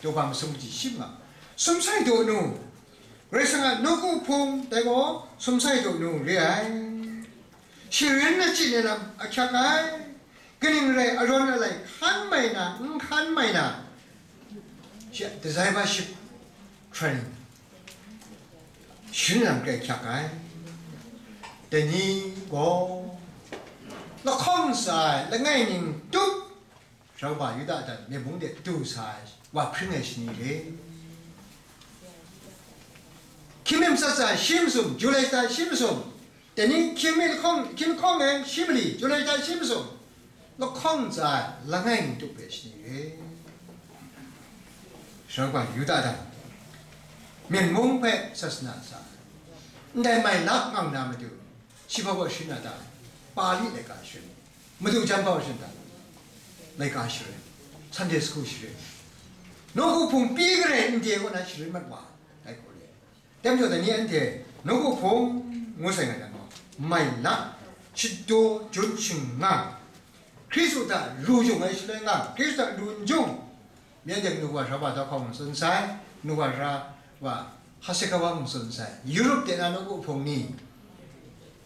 daw ba masum kaji shi manga, sum sai daw nu, Karai Kasang a nawku hpung, dai gaw sum sai daw nu re ai. Sharin achyin ai lam ahkyak ai. Kaning rai, arawn alai hkan mai na, n hkan mai na, shi a discipleship training, sharin lam hkrai ahkyak ai. Dai ni gaw, lahkawng tsa ai langai ning tup, Rauba Yuda dan myit mung de du sa ai wa hpring ai shani re. Hkying mi matsat sa shi masum, Julai shata shi masum, dai ni hkying mi lahkawng, hkying lahkawng e shi mali, Julai shata shi masum, lahkawng tsa ai langai ning tup ai shani re. Rauba Yuda dan myit mung hpe sasana sa, ndai mai lak ngang na matu, shi hpa hpa sharin na ta? Pali laika sharin, madu jan hpa sharin ta? laika sharin, Sunday school sharin, nawku hpung pyi kare n de kaw na sharin mat wa ai hku re. Tem jaw dai ni anhte nawku hpung ngu sai nga yang gaw, mai lak, shadaw jun shingnang, Hkristu hta ru jung ai shaloi nga, Hkristu hta ru n jung, myen de nu wa sha wa da hkawng tsun sai, nu wa sha wa hkase kawa tsun sai, Europe de na nawku hpung ni,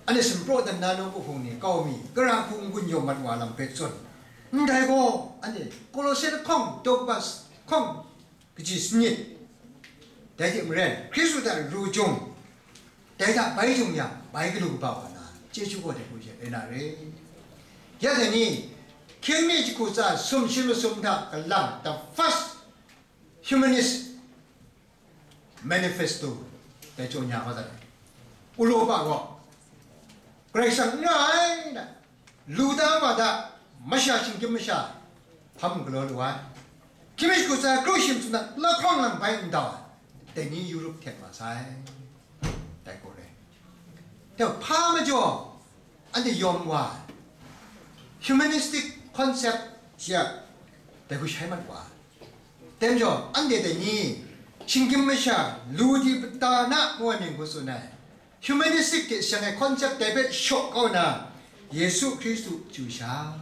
anhte sumpraw dan na nawku hpung ni, kau mi, kara hku n-gun yawm mat wa lam hpe tsun. Ndai gaw, anhte Kolose lahkawng, Tokbas hkawng, kaji sanit, dai hte maren, Hkristu hta ru jung, dai hta bai jung yang, bai galu kaba wa na, chyeju gaw dai hku she rai na re. Ya dai ni, hkying mi jahku tsa sumshi masum hta galang, the first humanist manifesto, dai jaw nya wa dat ai. Uropa gaw, Karai Kasang n ra ai, na, lu da wa da, masha shinggyim masha, hpam galaw lu ai. Hkying mi jahku tsa kru shim tsun na, lahkawng lang bai n dau ai, dai ni Europe hten wa sai, dai gaw re. Dai hpa majaw, anhte yawm wa ai, humanistic concept shi a, dai hku shai mat wa ai. Tem jaw, anhte dai ni, shinggyim masha, lu di pata na ngu ai mying hku tsun ai, humanistic hte seng ai concept dai hpe shaw kau na, Yesu Hkristu chyu sha,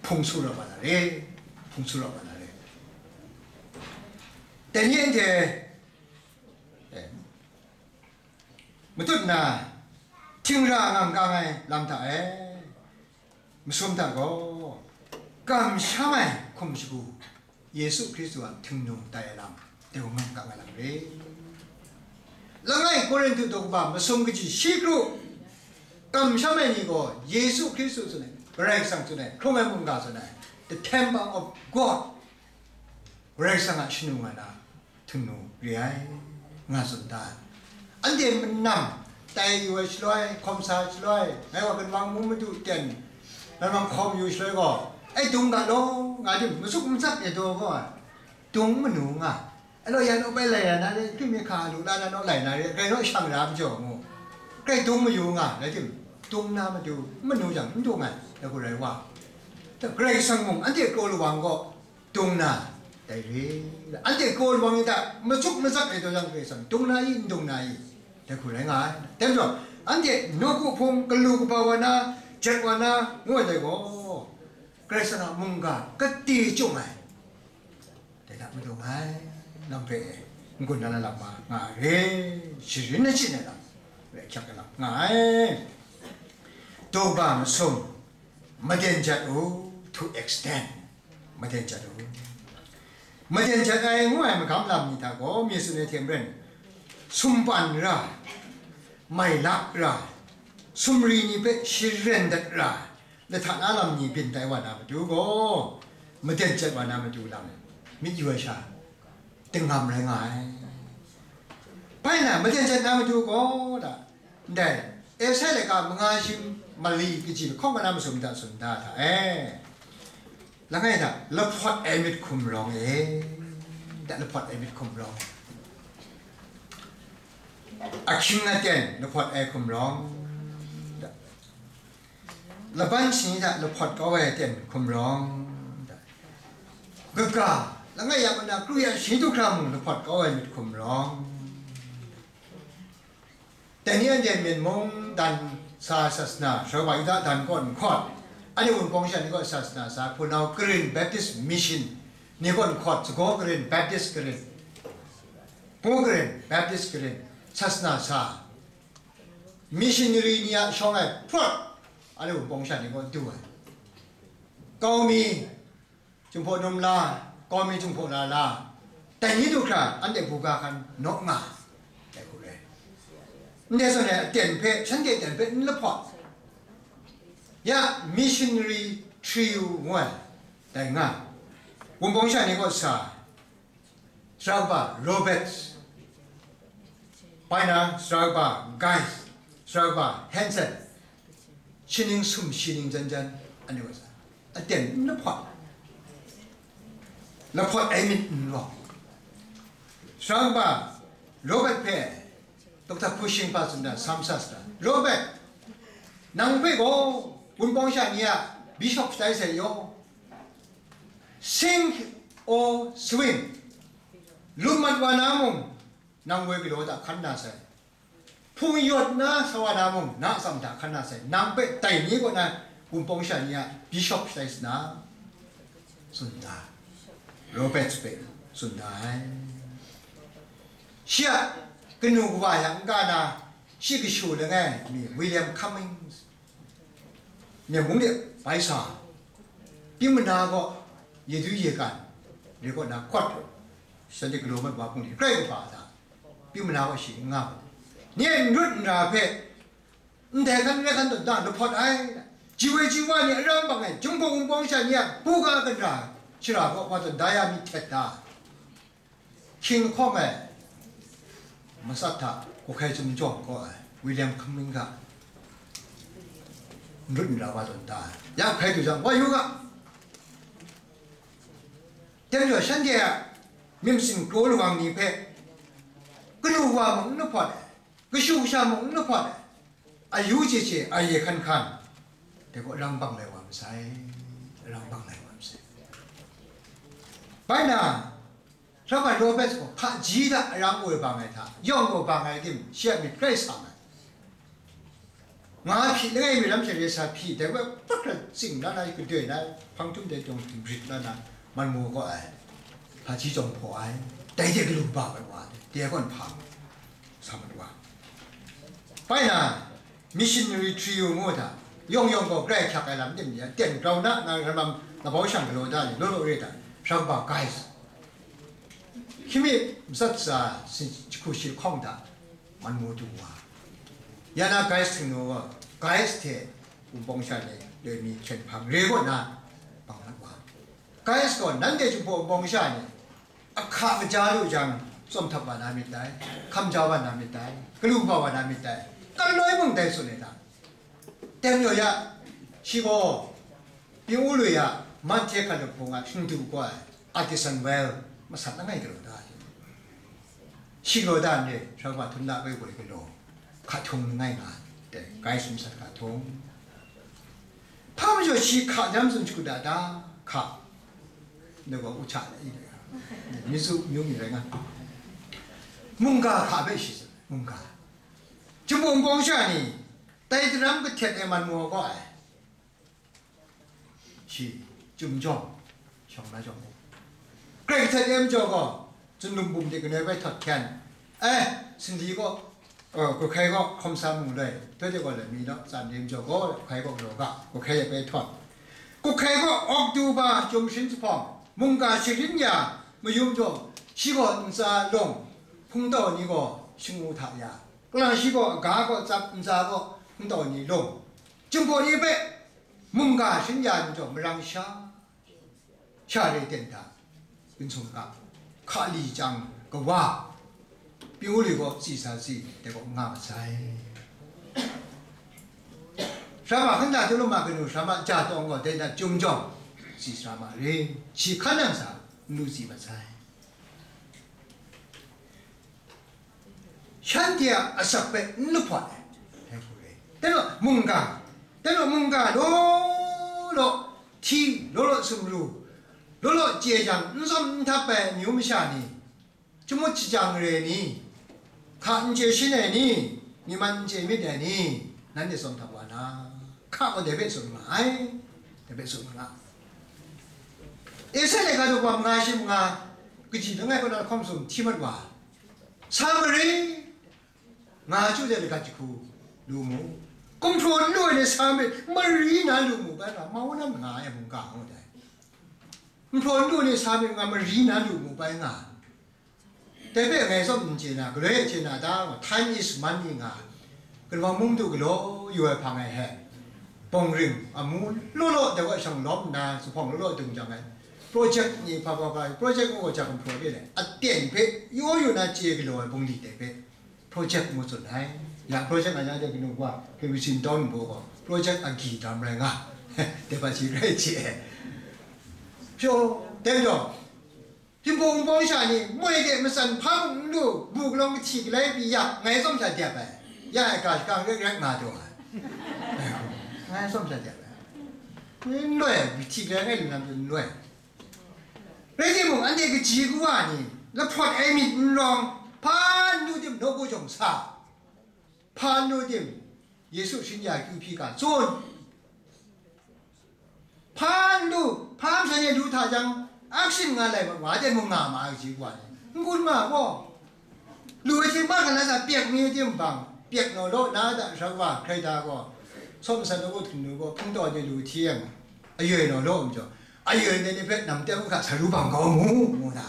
hpung su ra wa na re, hpung su ra wa na re. Dai ni anhte, eh, matut na, htingra ngang kang ai lam hta e, masum hta gaw, kamsham ai hkum shagu, Yesu Hkristu a htingnu tai ai lam, dai gaw ngang kang ai lam re. Langai Korinhtu daw kaba masum kaji shi kru, kamsham ai ni gaw Yesu Hkristu tsun ai, Karai Kasang tsun ai, hkrung ai mungga tsun ai, the temple of God, Karai Kasang a shanu nga na htingnu re ai, nga tsun da ai. Anhte manam tai yu ai shaloi, hkawm sa ai shaloi, ngai wa ganwang mu madu ten, ganwang hkawm yu shaloi gaw, ai dung ga law, nga dim, masuk masak e daw gaw, dung manu nga, ai law ya naw bai lai ya na re, hpyi mi hka lu la na naw lai na re, grai naw shang ra majaw mu, grai dung mayu nga, rai tim, dung na matu, manu jang n dung ai, dai hku rai wa, Karai Kasang mung anhte kraw lawang gaw, dung na, dai re. Anhte kraw lawang ni hta matsuk matsak ai daw jang, Karai Kasang dung na i, n dung na i, dai hku rai nga ai. Dai majaw, anhte nawku hpung galu kaba wa na, jet wa na, ngu ai dai gaw, Karai Kasang a mungga kati chyung ai, dai hta madung ai, lam hpe n-gun na lam nga, nga ai re, sharin achyin ai lam, rai hkyak ai lam nga ai. Daw ba masum, maden jat u, to extend, maden jat u. Maden jat ai ngu ai magam lam ni hta gaw, mi tsun ai hte maren, sumpan ra, mai lap ra, sumri ni hpe sharen dat ra, lahta na lam ni byin tai wa na matu gaw, maden jat wa na matu lam, myit yu ai sha, dingam rai nga ai. Bai na, maden jat na matu gaw, da, ndai, Esai laika manga shi mali kaji lahkawng na masum hta tsun da hta e. Langai da, lahpawt ai myit hkum rawng e, da, lahpawt ai myit hkum rawng. Ahkying aten lahpawt ai hkum rawng, da, laban shani hta lahpawt kau ai aten hkum rawng, da, kaga, langai ya ma na kru ya shani du hkra mung lahpawt kau ai myit hkum rawng. Dai ni anhte Myen mung dan sa sasana, shaloi wa Yuda dan kaw nhkawt, anhte Wunpawng sha ni kaw sasana sa, hpunau Karen Baptist Mission ni kaw nhkawt, sagaw Karen Baptist Karen, Paw Karen Baptist Karen, sasana sa, missionary ni a shawng e hprawt, anhte Wunpawng sha ni kaw du ai. Kau mi, Jinghpaw Num la, Kau mi Jinghpaw Lala, dai ni du hkra anhte buga hkan naw nga, dai hku rai. Ndai zawn e aten hpe, shanhte aten hpe n lahpawt. Ya, missionary trio ngu ai, dai nga. Wunpawng sha ni kaw sa, sara kaba Robert, bai na, sara kaba Guy, sara kaba Hanson, shi ning sum shi ning jan jan, anhte wa sa, aten n lahpawt, lahpawt ai myit n rawng. Sara kaba Robert hpe Doctor Cushing pa tsun da, Sam Sastra, Robert, nang hpe gaw Wunpawng sha ni a bishop shatai sai yaw, Sink or swim, lum mat wa na mung, nang woi galaw hta hkan na sai. Hpung yawt na sa wa na mung, na atsam hta hkan na sai. Nang hpe dai ni kaw na wunpawng sha ni a bishop shatai sa na, tsun da. Robert hpe tsun da ai. Shi a kanu kawa yang n ga na, shi kashu langai mi William Cummings, Myen mung de bai sa, Pyim mana gaw ye du ye gan, re kaw na kawt, shanhte galaw mat wa hpung de grai kaba hta, Pyim mana gaw shi n nga mu. Nye n rawt n ra hpe, ndai hkan rai hkan tawn da lahpawt ai. Ji woi ji wa ni aram bang ai, Jinghpaw wunpawng sha ni a buga kanra shara gaw wa tawn da ya mi htet da. Hkying lahkawng ai masat hta, Kawhkai Chyum Jawng kaw ai William Cummings hta n rawt n ra wa tawn da ai. Ya hkai du jang, wa yu ga. Dai majaw, shanhte a myit masin kraw lawang ni hpe kanu wa mung n lahpawt ai, kashu kasha mung n lahpawt ai, ayu chye chye, aye hkan hkan, dai gaw rang bang lai wa masai, rang bang lai wa masai. Bai na, Rabbi Roberts gaw hpaji hta arang woi bang ai hta, yawng gaw bang ai tim, shi a myit grai sang ai. Nga hpyi langai mi lam hte re sa hpyi, dai gaw prak hkra tsing la na, gadoi na, hpang htum dai tawng htum rit la na, man mu gaw ai, hpaji jawng hpaw ai, dai de galu ba ai wa, dai gaw nhpa sa mat wa. Bai na, missionary trio ngu hta, yawng yawng gaw grai hkyak ai lam tim ni a, ten grau na, na, ramam, na bau shang galaw da ni, law law re da, shang ba guys. Hkying mi matsat tsa sin jahku shi lahkawng hta man mu du wa. Ya na guys htingnu gaw, guys hte wunpawng sha ni loi mi hkyen hpang re kaw na bang mat wa. Guys gaw nanhte Jinghpaw wunpawng sha ni ahka kaja lu jang, tsawm htap wa na myit dai, hkam ja wa na myit dai, galu hpa wa na myit dai, kan loi mung dai tsun ai ta. Dai majaw ya, shi gaw Pingwu lui a Manhte hkalup hpung a htingdu gaw ai Addison Wells masat langai galaw da ai. Shi galaw da ndai, Sharaba htum na woi woi galaw, hka htung langai nga ai, dai, guys masat hka htung. Hpa majaw shi hka jam tsun shagu da da, hka, ndai gaw u hta na i dai, mi tsu myu mi rai nga, mungga hka hpe shi tsun, mungga. Jahpawng bawng sha ni, tai daram kahtet e man mu gaw ai. Shi, Chyum Jawng, shawng na jawng gaw, Grai Katet Yem Jaw gaw, Zunlum Bum de kanoi bai htawt hkyen, eh, Sindi gaw, eh, Kawhkai gaw Hkawm Sa Mung Loi, Dawde gaw Lami Law, Tsan Yem Jaw gaw, Kawhkai gaw Law Ga, Kawhkai de bai htawt. Kawhkai gaw Oktoba Chyum Sharin Jahpawng, mungga sharin ya, mayum jaw, shi gaw ntsa lawng, hpungtau ni gaw shangu hta ya, kalang shi gaw aga gaw tsap, ntsa gaw hpungtau ni lawng, Jinghpaw ni hpe mungga sharin ya ai majaw, marang sha, sha re ten hta, Ginhsum ga, hka li chyang kawa, Pingwu lui gaw tsi sa tsi, dai gaw nga masai. Sara ma hkunda tu lama kanu, sara ma ja tawng gaw, dai na Chyum Jawng, tsi sara ma re, shi hkan nang sa, n lu tsi masai. Shanhte a asak hpe n lahpawt ai, dai hku re. Dai majaw, mungga, dai majaw, mungga law law hti, law law sumru, law law chye jang, n tsawm n htap ai amyu masha ni, shamut shajang re ni, hka n chye shin ai ni, myi man n chye myit ai ni, nanhte tsawm htap wa na, hka gaw dai hpe tsun nga ai, dai hpe tsun nga. Esai laika daw manga shi manga, kaji langai kaw na lahkawng masum hti mat wa, Samari nga chyu de lagat jahku lu mu. Gumhpraw n lu ai ni Samari mari na lu mu bai nga, mau na nga ai mungga ngu dai. Gumhpraw n lu ai ni Samari nga mari na lu mu bai nga. Dai hpe ngai tsawm n chye na, galoi e chye na ta, time is money nga, Kalabang mung du galaw yu ai hpang e he, bawng ring, amu law law, dai wa shang lawm nna, zuphpawng law law dung jang ai, project ni hpa hpa hpa, project ngu gaw jang hpraw de le, aten hpe yaw yu na chye galaw ai bungli dai hpe, project ngu tsun ai. Ya project nga yang de kanu wa, K B C Town nbu gaw, project agyi dam rai nga, dai hpa shi rai chye ai. Pyaw, dai majaw, Hpingbawng bawng sha ni moi de matsan hpa mung n lu, bu galawng kahti galai pyi ya, ngai tsawm sha dep ai, ya ai ga shakang rai rai nga taw ai. Ngai tsawm sha dep ai. N loi, kahti galai ngai lu na matu n loi. Rai timung, anhte kaji kawa ni lahpawt ai myit n rawng, hpa n lu tim nawku jawng sa, hpa n lu tim Yesu shingya kyu hpyi ga tsun. Hpa n lu, hpa masha ni lu hta jang, action nga lai ma, wa de mung nga ma ai kaji kawa ni, n gun ma gaw, lu ai hte ma ga la sa pyak mi tim bang, pyak naw law na da, sha wa hkrai da gaw, sawm san nawku htum nu gaw, hpung taw de lu hti yang, ayoi naw law majaw, ayoi dai ni hpe nam teng u hkra sa ru bang kau mu, ngu na.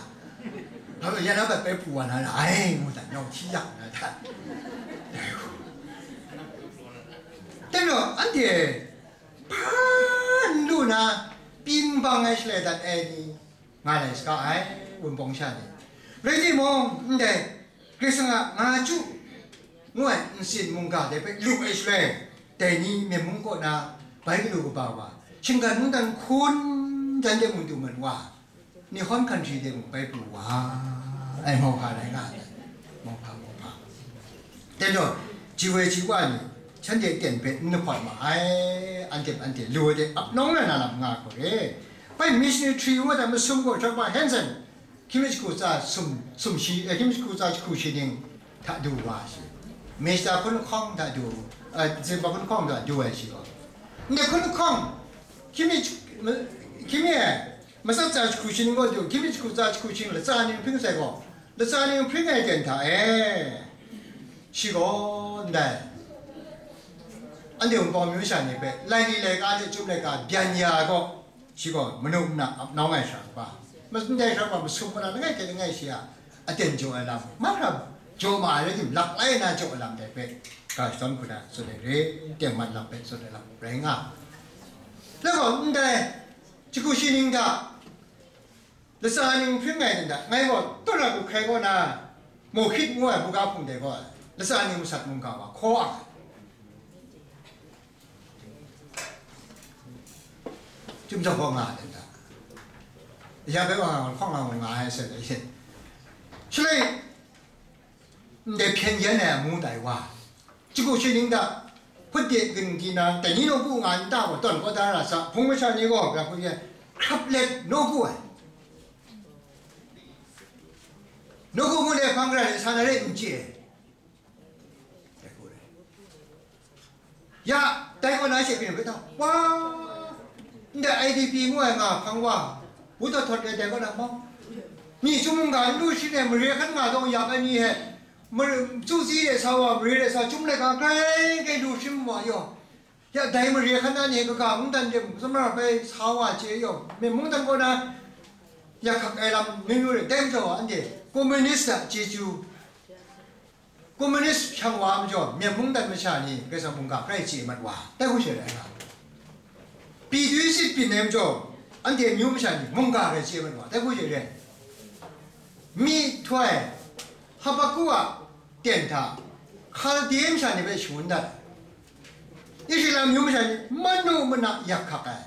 Hpa ya na bat bai pru wa na ra ai, ngu na, nau hti ya na da. Dai gaw, anhte hpa n lu na, pyi n bang ai shalai dat ai ni nga lai saga ai, Wunpawng sha ni. Rai timung, ndai, Karai Kasang a nga chyu ngu ai ntsin mungga dai hpe lu ai shaloi, dai ni Myen mung kaw na bai galu kaba wa, shinggan mungdan hkun jan de mung du man wa, Nihon country de mung bai pru wa ai, mauhpa rai nga ai, mauhpa, mauhpa. Dai gaw, ji woi ji wa ni, shanhte ten hpe n lahpawt ma ai, anhte, anhte lu ai de ap nawng na na lam nga hku re. Bai missionary tri ngu ai masum gaw, Doctor Hanson, hkying mi jahku tsa sum, sum shi, eh, hkying mi jahku tsa jahku shi ning hta du wa shi. Mister Hkun Hkawng hta du, eh, Zinpa Hkun Hkawng hta du ai shi gaw. Ndai Hkun Hkawng, hkying mi, hkying mi, eh, matsat tsa jahku shi ning gaw du, hkying mi jahku tsa jahku shi ning latsa ning hpring sai gaw, latsa ning hpring ai ten hta e, shi gaw ndai, anhte Wunpawng myu sha ni hpe, laini laika hte chyum laika byan ya ai gaw, shi gaw manu mana ap nawng ai sha kaba, ma-, ndai sha kaba masum mana langai hte langai shi a aten jaw ai lam, mahkra jaw ma ai rai tim, lak lai na jaw ai lam dai hpe, ga shadawn hku na tsun ai re, tengman lam hpe tsun ai lam rai nga. Dai gaw, ndai jahku shi ning hta, latsa ning hpring ai ni hta, ngai gaw tawt ra lu hkrai kaw na, Mawhkrit ngu ai buga hpung de gaw, latsa ning masat mungga wa hkaw ang ai. Chyum jahpaw nga ai hta, ya bai wa nga hkawng nga nga ai, sai, shaloi, ndai hpyen yan ai amu tai wa, jahku shi ning hta, hput de gingki na, dai ni nawku nga nta gaw tawn kau da ra sa, hpung masha ni gaw, ga hpung yan, hkrap let nawku ai. Nawku ngu de hpang rai sa na re n chye ai. Ya, dai kaw na she byin hpe tau, wa, ndai I D P ngu ai nga hpang wa, wu taw htawt ai dai kaw na mau. Myi chyum mungga n lu shi ai mare hkan nga dawng yak ai ni he, mare, tsu tsi de sa wa, mare de sa, chyum laika grai grai lu shim wa yaw. Ya, dai mare hkan na ni kaga mungdan de mung, tsawmra bai sa wa chye yaw, Myen mungdan kaw na, ya hkak ai lam nu nu re, dai majaw wa, anhte communist a chyeju, communist hpyang wa a majaw, Myen mungdan masha ni Karai Kasang mungga hkrai chye mat wa, dai hku she rai nga. Pyi dwi sit byin ai majaw, anhte amyu masha ni mungga hkrai chye mat wa, dai hku she rai. Myihtoi, Habaku a ten hta, Hkalde masha ni hpe shangun dat ai. Israela amyu masha ni manu mana yak hkak ai.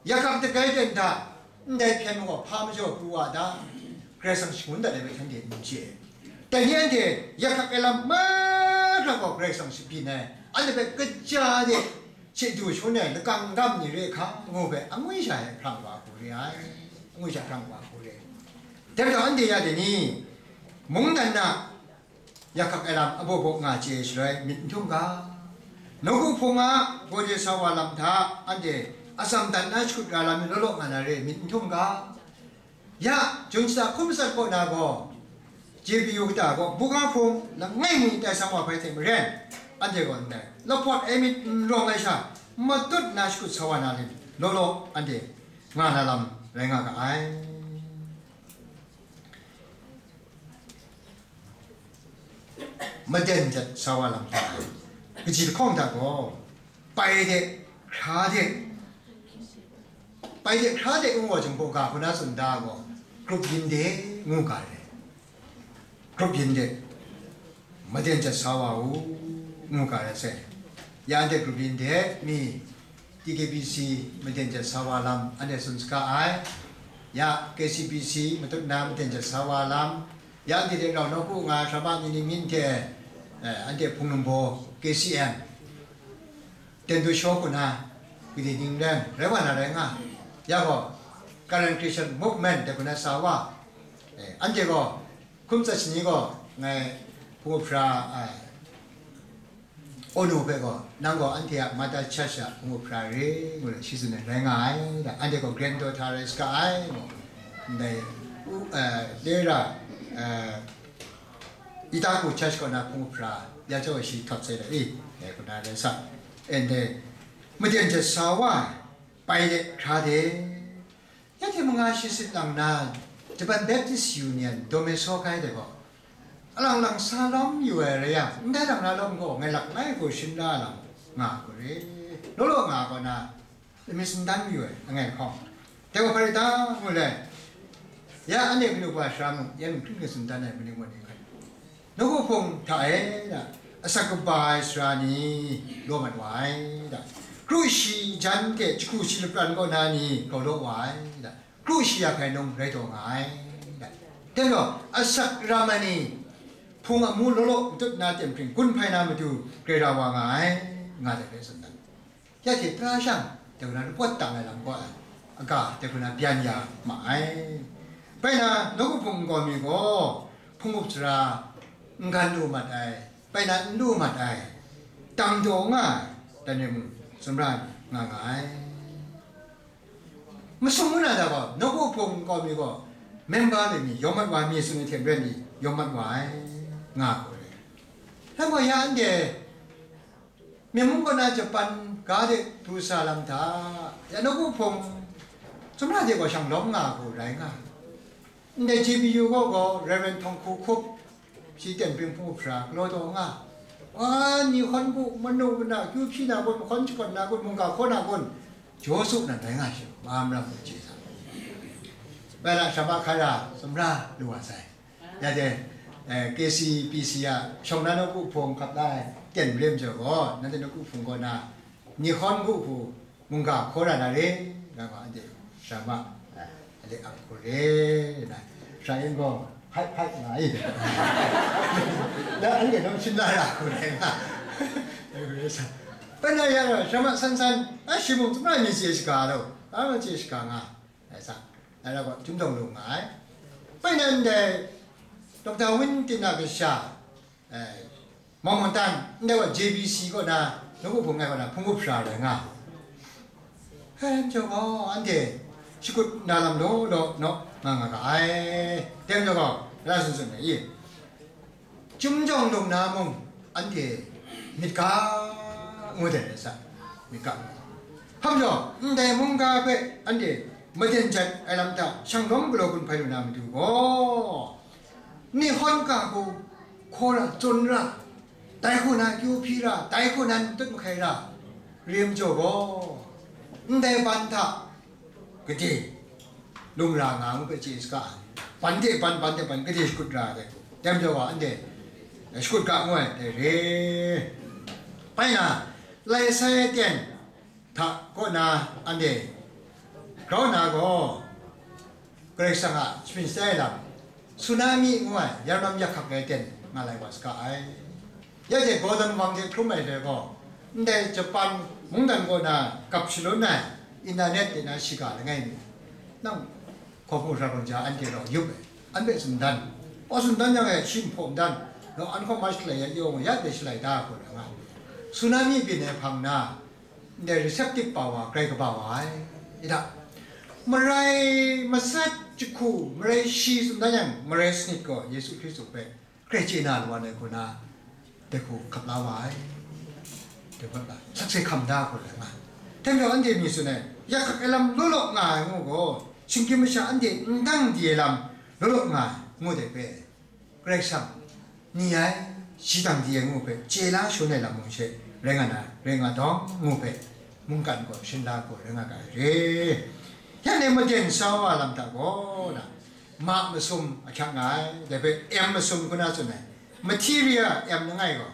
Yak hkak dagai ten hta, ndai hpyen gaw hpa majaw pru wa ta? Karai Kasang shangun dat ai hpe shanhte n chye. Dai ni anhte yak hkak ai lam mahkra gaw Karai Kasang shabyin ai, anhte hpe kaja de chye du shangun ai lakang gam ni re hkang ngu hpe, angwi sha e hprang wa hku re ai, angwi sha hprang wa hku re ai. Dai majaw anhte ya dai ni, mungdan na yak hkak ai lam abaw baw nga chye ai shaloi myit n htum ga? Nawku hpung a gaw de sa wa lam hta anhte atsam dat na shakut ra lam mi law law nga na re myit n htum ga? Ya, Jun shata hkun matsat kaw na gaw, J P U kata gaw buga hpung langai mi tai sang wa hpai hte maren, anhte gaw ndai lahpawt ai myit n rawng ai sha, matut na shakut sa wa na lam law law anhte nga na lam rai nga ga ai. Maden jat sa wa lam hta, kaji lahkawng hta gaw, pai de, hkra de, pai de, hkra de, ngu wa jang gaw, ga hku na tsun da gaw, grup yin de, ngu ga re. Grup yin de, maden jat sa wa u, ngu ga re sai. Ya anhte grup yin de mi, T K B C maden jat sa wa lam anhte tsun saga ai. Ya K C B C matut na maden jat sa wa lam, ya anhte hte rau nawku nga hkra ma ni ning yin hte, eh, anhte hpung num baw K C M, ten du shaw hku na, gade ning ren rai wa na rai nga. Ya gaw, Karen Christian Movement de kuna sa wa, eh, anhte gaw, hkum tsat shani gaw, ngai, hpungup hpra, eh, Ono hpe gaw, nang gaw anhte a Mother Church a hpungup hpra re, ngu let shi tsun ai rai nga ai, da, anhte gaw granddaughter rai saga ai, ngu, ndai, u, eh, dera, eh, Itaku Church kaw na hpungup hpra, ya chyaw shi htawt sai da i, eh, kuna rai sa, ende, maden jet sa wa, pai de, hkra de, ya hte manga shi sit lang na, Japan Baptist Union, Domeso kai de gaw, alang lang sa lawm yu ai rai yang, ndai lang na lawm gaw, ngai lak ngai hku shin la lam nga hku re, law law nga gaw na, myit sumdan yu ai, angai hkawng. Dai gaw hpa rai ta, ngu le, ya anhte kanu wa sara mung, ya mung hkring hkring sumdan ai, maning wa ni hkan. Nawku hpung hta e, da, asak kaba ai sara ni, law mat wa ai, da, kru shi jan hte jahku shi lapran kaw na ni, grau law wa ai, da, kru shi ya hkai nung rai taw nga ai, da. Dai gaw, asak ram ai ni, hpung amu law law matut na ten hpring gun hpai na matu, grai ra wa nga ai, nga dai rai tsun dan. Ya hte tara shang, dai hku na lapawt tang ai lam kaw ai, aga, dai hku na byan ya ma ai. Bai na, nawku hpung nkau mi gaw, hpungup sara, n gan lu mat ai, bai na n lu mat ai, tang daw nga ai, dan re mung, sumra mi nga nga ai. Masum ngu na da gaw, nawku hpung nkau mi gaw, member de mi, yawng mat wa mi, sung ai hte maren ni, yawng mat wa ai, nga hku re. Rai gaw, ya anhte, Myen mung kaw na Japan ga de du sa lam hta, ya nawku hpung, sumra de gaw shang lawm nga hku rai nga. Ndai J B U gaw gaw Reverend Htawng Hku Hkup, shi ten pring hpungup sara, galaw taw nga. Wa, ni hkawn bu, manu na, kyu hpyi na kun, hkawn shakawn na kun, mungga hkaw na kun, jaw su nan rai nga shi, ma maram hte chye sa. Bai la, shama hkai ra, sumra lu wa sai. Ya de, eh, K C P C a shawng na nawku hpung hkap la ai, ten malem jaw gaw, nanhte nawku hpung kaw na, ni hkawn hku hku, mungga hkaw ra na re, nga gaw, anhte sara ma, eh, anhte ap hku re, na, sara yin gaw, hpai hpai nga i, na, anhte nawng shin na ra hku re, nga, rai hku re sa. Bai na ya gaw, sara ma san san, a shi mung, sumra mi chye shaga law, a ma chye shaga nga, rai sa, rai la gaw, Chyum Jawng Lung nga ai. Bai nan dai, Doctor Win Tin a kasha, eh, Mawng Mawng Tan, ndai gaw J B C kaw na, nawku hpung ngai kaw na, hpungup sara rai nga. Hkrai majaw gaw, anhte shakut na lam law law naw nga nga ga ai. Dai majaw gaw, la tsun tsun ai i? Chyum Jawng Lung na mung, anhte myit ga ngu dai rai sa, myit ga. Hpa majaw, ndai mungga hpe anhte maden jat ai lam hta, shang lawm galaw gun hpai lu na matu gaw, ni hkawn ga hku hkaw ra, tsun ra, dai hku na kyu hpyi ra, dai hku na n tut mahkai ra, re majaw gaw, ndai ban hta gade lung ra nga ngu hpe chye saga ai. Ban hte ban, ban hte ban, gade shakut ra ai. Dai majaw wa, anhte shakut ga ngu ai, dai re. Bai na, lai sai ai ten hta kaw na, anhte grau na gaw, Karai Kasang a sharin shatai lam, tsunami ngu ai, yaram yak hkak rai ten nga lai wa saga ai. Ya hte Golden Wang hte hkrum ai dai gaw, ndai Japan mungdan kaw na gap shalun ai, internet de na shiga langai mi, nang hkawhpu hkra hkawng ja anhte rau yup ai, an hpe tsun dan, wa tsun dan yang e, shi nhpaw dan, nang an hkawm a shalai ya yawng, ya de shalai da hku na nga, tsunami byin ai hpang na, ndai receptive power grai kaba wa ai, i da. Marai masat jahku, marai shi tsun dan yang, marai sanit gaw Yesu Hkristu hpe grai chye na lu wa ai hku na, dai hku hkap la wa ai, dai hku la, sakse hkam da hku la nga. Dai majaw anhte mi tsun ai, yak hkak ai lam law law nga ai ngu gaw, shinggyim masha anhte n dang di ai lam law law nga ai ngu dai hpe, Karai Kasang ni ai, shi dang di ai ngu hpe, chye la shangun ai lam mung she rai nga na, rai nga dawng ngu hpe, mungkan gaw shin la gaw rai nga ga ai re. Yang e maden sa wa lam hta gaw na, ma masum ahkyak nga ai, dai hpe M masum hku na tsun ai, material M langai gaw,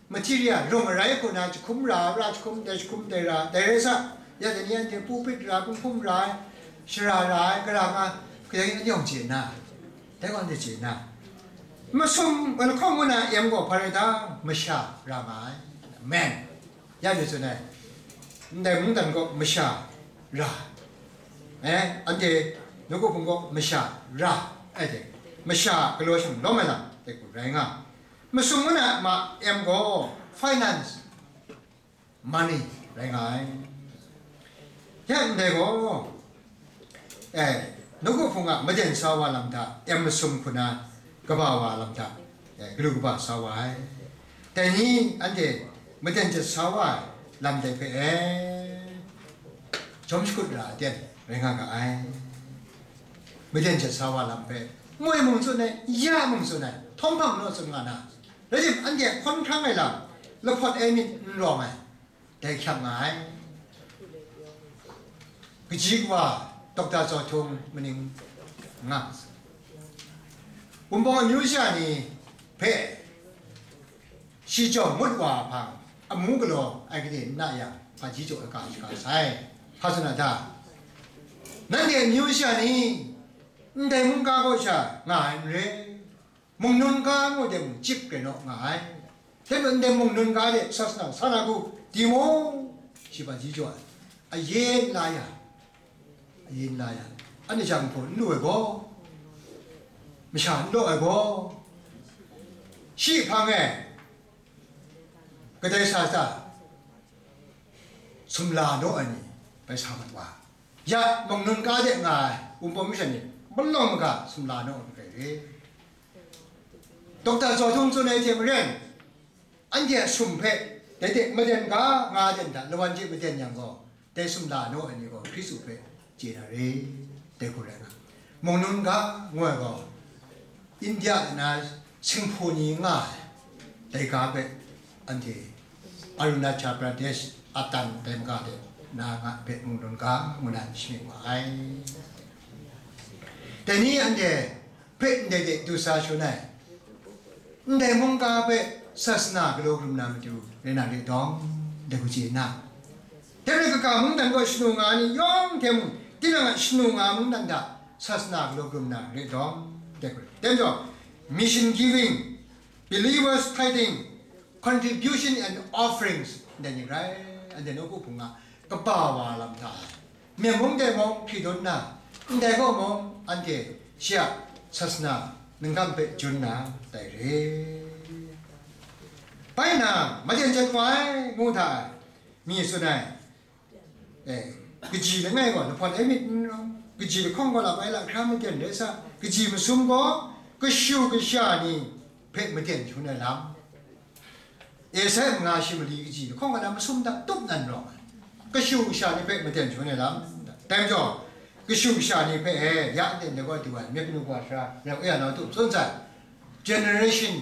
material rung arai hku na jahkum ra, ra jahkum, dai jahkum dai ra, dai rai sa, ya dai ni anhte pupit ra, kunghkum ra ai, shara ra ai, gara nga, kadai ni yawng chye na, dai gaw anhte chye na, masum, lahkawng ngu na M gaw hpa rai ta, masha ra nga ai, man, ya ni tsun ai, ndai mungdan gaw masha ra, Eh, anhte nawku hpung gaw masha ra, eh, de, masha galaw shanglawm ai lam de ku rai nga. Masum ngu na ma M gaw finance, money rai nga ai. Ya ndai gaw, eh, nawku hpung a maden sa wa lam hta M masum hku na kaba wa lam hta, eh, galu kaba sa wa ai. Dai ni anhte maden jet sa wa ai lam dai hpe, eh, jawm shakut ra ai aten rai nga ga ai. Maden jet sa wa lam hpe moi mung tsun ai, ya mung tsun ai, htawm hpang naw tsun nga na, rai tim, anhte hkawn hkrang ai lam lahpawt ai myit n rawng ai, dai hkyang nga ai. Kaji kawa Dokta Zaw Htung maning nga, Wunpawng amyu sha ni hpe shi jawng ngut wa hpang, amu galaw ai gade n na yang, hpaji jaw ai ga shaga sai. Hpa tsun a ta? Nanhte amyu sha ni ndai mungga kaw sha nga ai n re, mungnun ga ngu de mung chyip rai naw nga ai. Hte mung ndai mungnun ga de sasana sa na gu, timung, shi hpaji jaw ai, ayen la ya, ayen la ya, anhte jang hpaw n lu ai gaw, masha n law ai gaw, shi hpang e kadai sa sa sumla naw ai ni bai sa mat wa. Ya, mungnun ga de nga ai Wunpawng masha ni malawng maga sumla naw ai rai re. Dokta Zaw Htung tsun ai hte maren, anhte a sum hpe, dai hte maden ga nga den hta lawan hte maden yang gaw, dai sumla naw ai ni gaw Hkristu hpe chye na re, dai hku rai nga. Mungnun ga ngu ai gaw, India na singhpaw ni nga ai, dai ga hpe anhte Arunachal Pradesh, Atan dai maga de na nga hpe mungnun ga ngu na shani wa ai. Dai ni anhte hpe ndai de du sa shun ai, ndai mungga hpe sasana galaw krum na matu rai na re dawng, dai hku chye nna, dai rai kaga mungdan gaw shanu nga ai ni yawng hte mung, tinang a shanu nga ai mungdan hta sasana galaw krum na re dawng, dai hku rai. Dai majaw, mission giving, believers tithing, contribution and offerings, ndai ni rai, anhte nawku hpung a kaba wa lam hta, Myen mung de mung hkri dun na, ndai gaw mung anhte shi a sasana ningkam hpe jun na tai re. Bai na, maden jet wa ai, ngu hta ai, mi tsun ai. E, kaji langai gaw lahpawt ai myit n rawng, kaji lahkawng gaw lap ai lahkra maden rai sa, kaji masum gaw kashu kasha ni hpe maden shangun ai lam. Esai manga shi mali kaji lahkawng kaw na masum hta tup nan rawng ai, kashu kasha ni hpe maden shangun ai lam. Dai majaw, kashu kasha ni hpe, e, ya aten de gaw du ai, myit kanu kawa sara, rai u ya na tup tsun sai, generation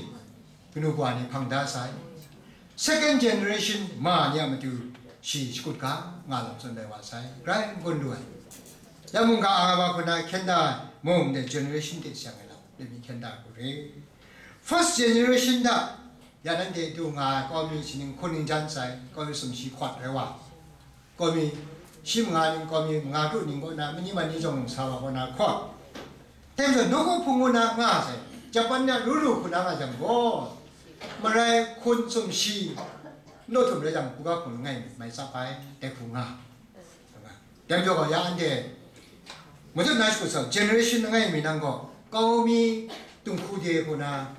kanu kawa ni hpang da sai. Second generation ma ni a matu shi shakut ga nga lam tsun rai wa sai, grai n gun lu ai. Ya mungga a nga wa hku na hkyen da mung de generation de siang ai lam, dai mi hkyen da hku re. First generation hta, ya nanhte du nga ai kau mi shaning hkun ning jan sai, kau mi sumshi hkawt rai wa, kau mi shi manga ning, kau mi manga kru ning kaw na, mani man ni jawng sa wa kaw na hkawt. Dai majaw, nawku hpung ngu na nga sai, Japan na ru ru hku na nga jang gaw, marai hkun sumshi n law htum rai jang, hku ga hpung langai mi mai tsap ai, dai hku nga. Dai majaw gaw, ya anhte matut na shakut sa, generation langai mi nang gaw, kau mi, tunghku de hku na,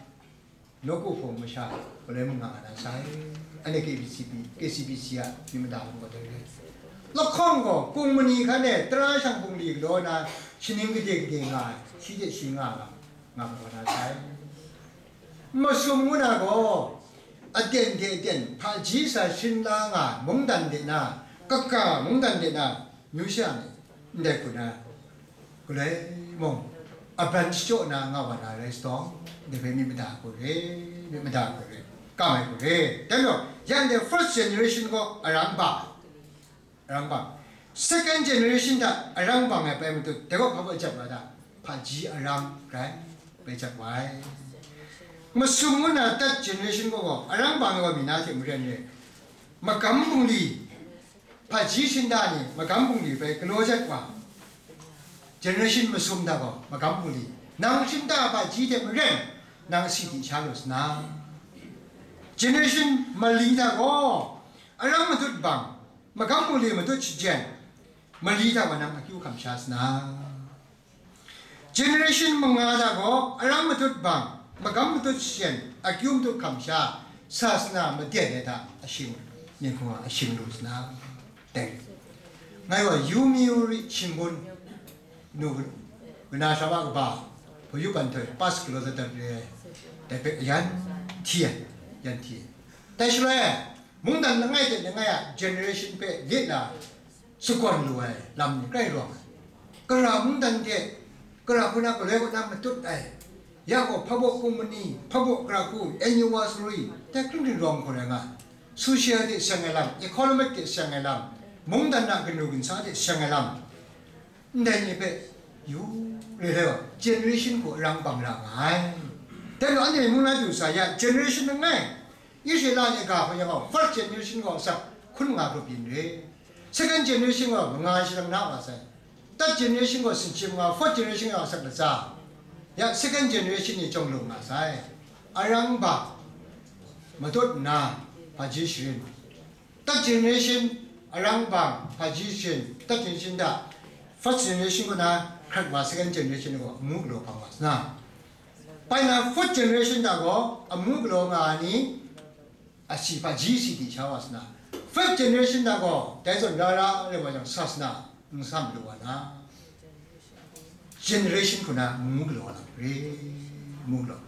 nawku hpung masha, paloi mung nga nga na sai. Anhte K B C P, K C B C a myit mada hpung gaw dai re. Lahkawng gaw, hpung mani hkan e, tara shang hpung li galaw na, shaning gade gade nga ai, shi hte shi nga nga, nga kau na sai. Masum ngu na gaw, aten hte aten, hpaji sa shin la nga ai mungdan de na, kaga mungdan de na, amyu sha ni, ndai hku na, galoi mung, a ban shachyaw na nga wa na rai sa taw, ndai hpe myit mada hku re, myit mada hku re, kam ai hku re. Dai majaw, yang de first generation gaw arang bang, arang bang. Second generation hta arang bang ai pai matut, dai gaw hpa baw jat wa ta? Hpaji arang rai, bai jat wa ai. Masum ngu na third generation gaw gaw, arang bang ai gaw mi na hte maren re, magam bungli, hpaji shinta ni magam bungli bai galaw jat wa, generation masum hta gaw magam bungli, nang shinta hpaji hte maren, nang asi di sha lu sa na. Generation mali hta gaw, arang matut bang, magam bungli matut shajen, mali hta wa nang akyu hkam sha sa na. Generation manga hta gaw arang matut bang, magam matut shayen, akyu matut hkam sha, sa sa na, maden ai hta ashing, ning hkungga ashing lu sa na. Teng. Ngai gaw Yomiuri Shimbun nu, kanu sha wa kaba, hpayu pan htoi, pas galaw dat dat re ai, dai hpe yan hti ai, yan hti ai. Dai shaloi, mungdan langai hte langai a generation hpe lit la, sagawn lu ai lam ni grai rawng ai. Kara mungdan hte, kara hku na galoi kaw na matut ai, ya gaw hpabaw kungmani, hpabaw kara hku, anniversary, dai hkring hkring rawng hku rai nga ai. Social hte seng ai lam, economic hte seng ai lam, mungdan a kanu ginsa hte seng ai lam, ndai ni hpe yu re ai gaw, generation hku arang bang ra nga ai. Dai gaw, anhte mung na du sa ya, generation langai, Israela ni ga hpe yang gaw, first generation gaw asak hkun manga grup yin re. Second generation gaw manga shadang na wa sai. Third generation gaw sinchim nga, fourth generation gaw asak latsa. Ya, second generation ni chyawm lu nga sai. Arang bang matut nna, hpaji sharin. Third generation arang bang, hpaji sharin, third generation hta, first generation kaw na hkrat wa, second generation gaw amu galaw hpang wa sa na. Bai na fourth generation hta gaw amu galaw nga ai ni, asi hpaji si di sha wa sa na. Fifth generation hta gaw, dai zawn ra ra rai wa jang, sa sa na, n sam lu wa na. Generation hku na amu galaw lam re, amu galaw.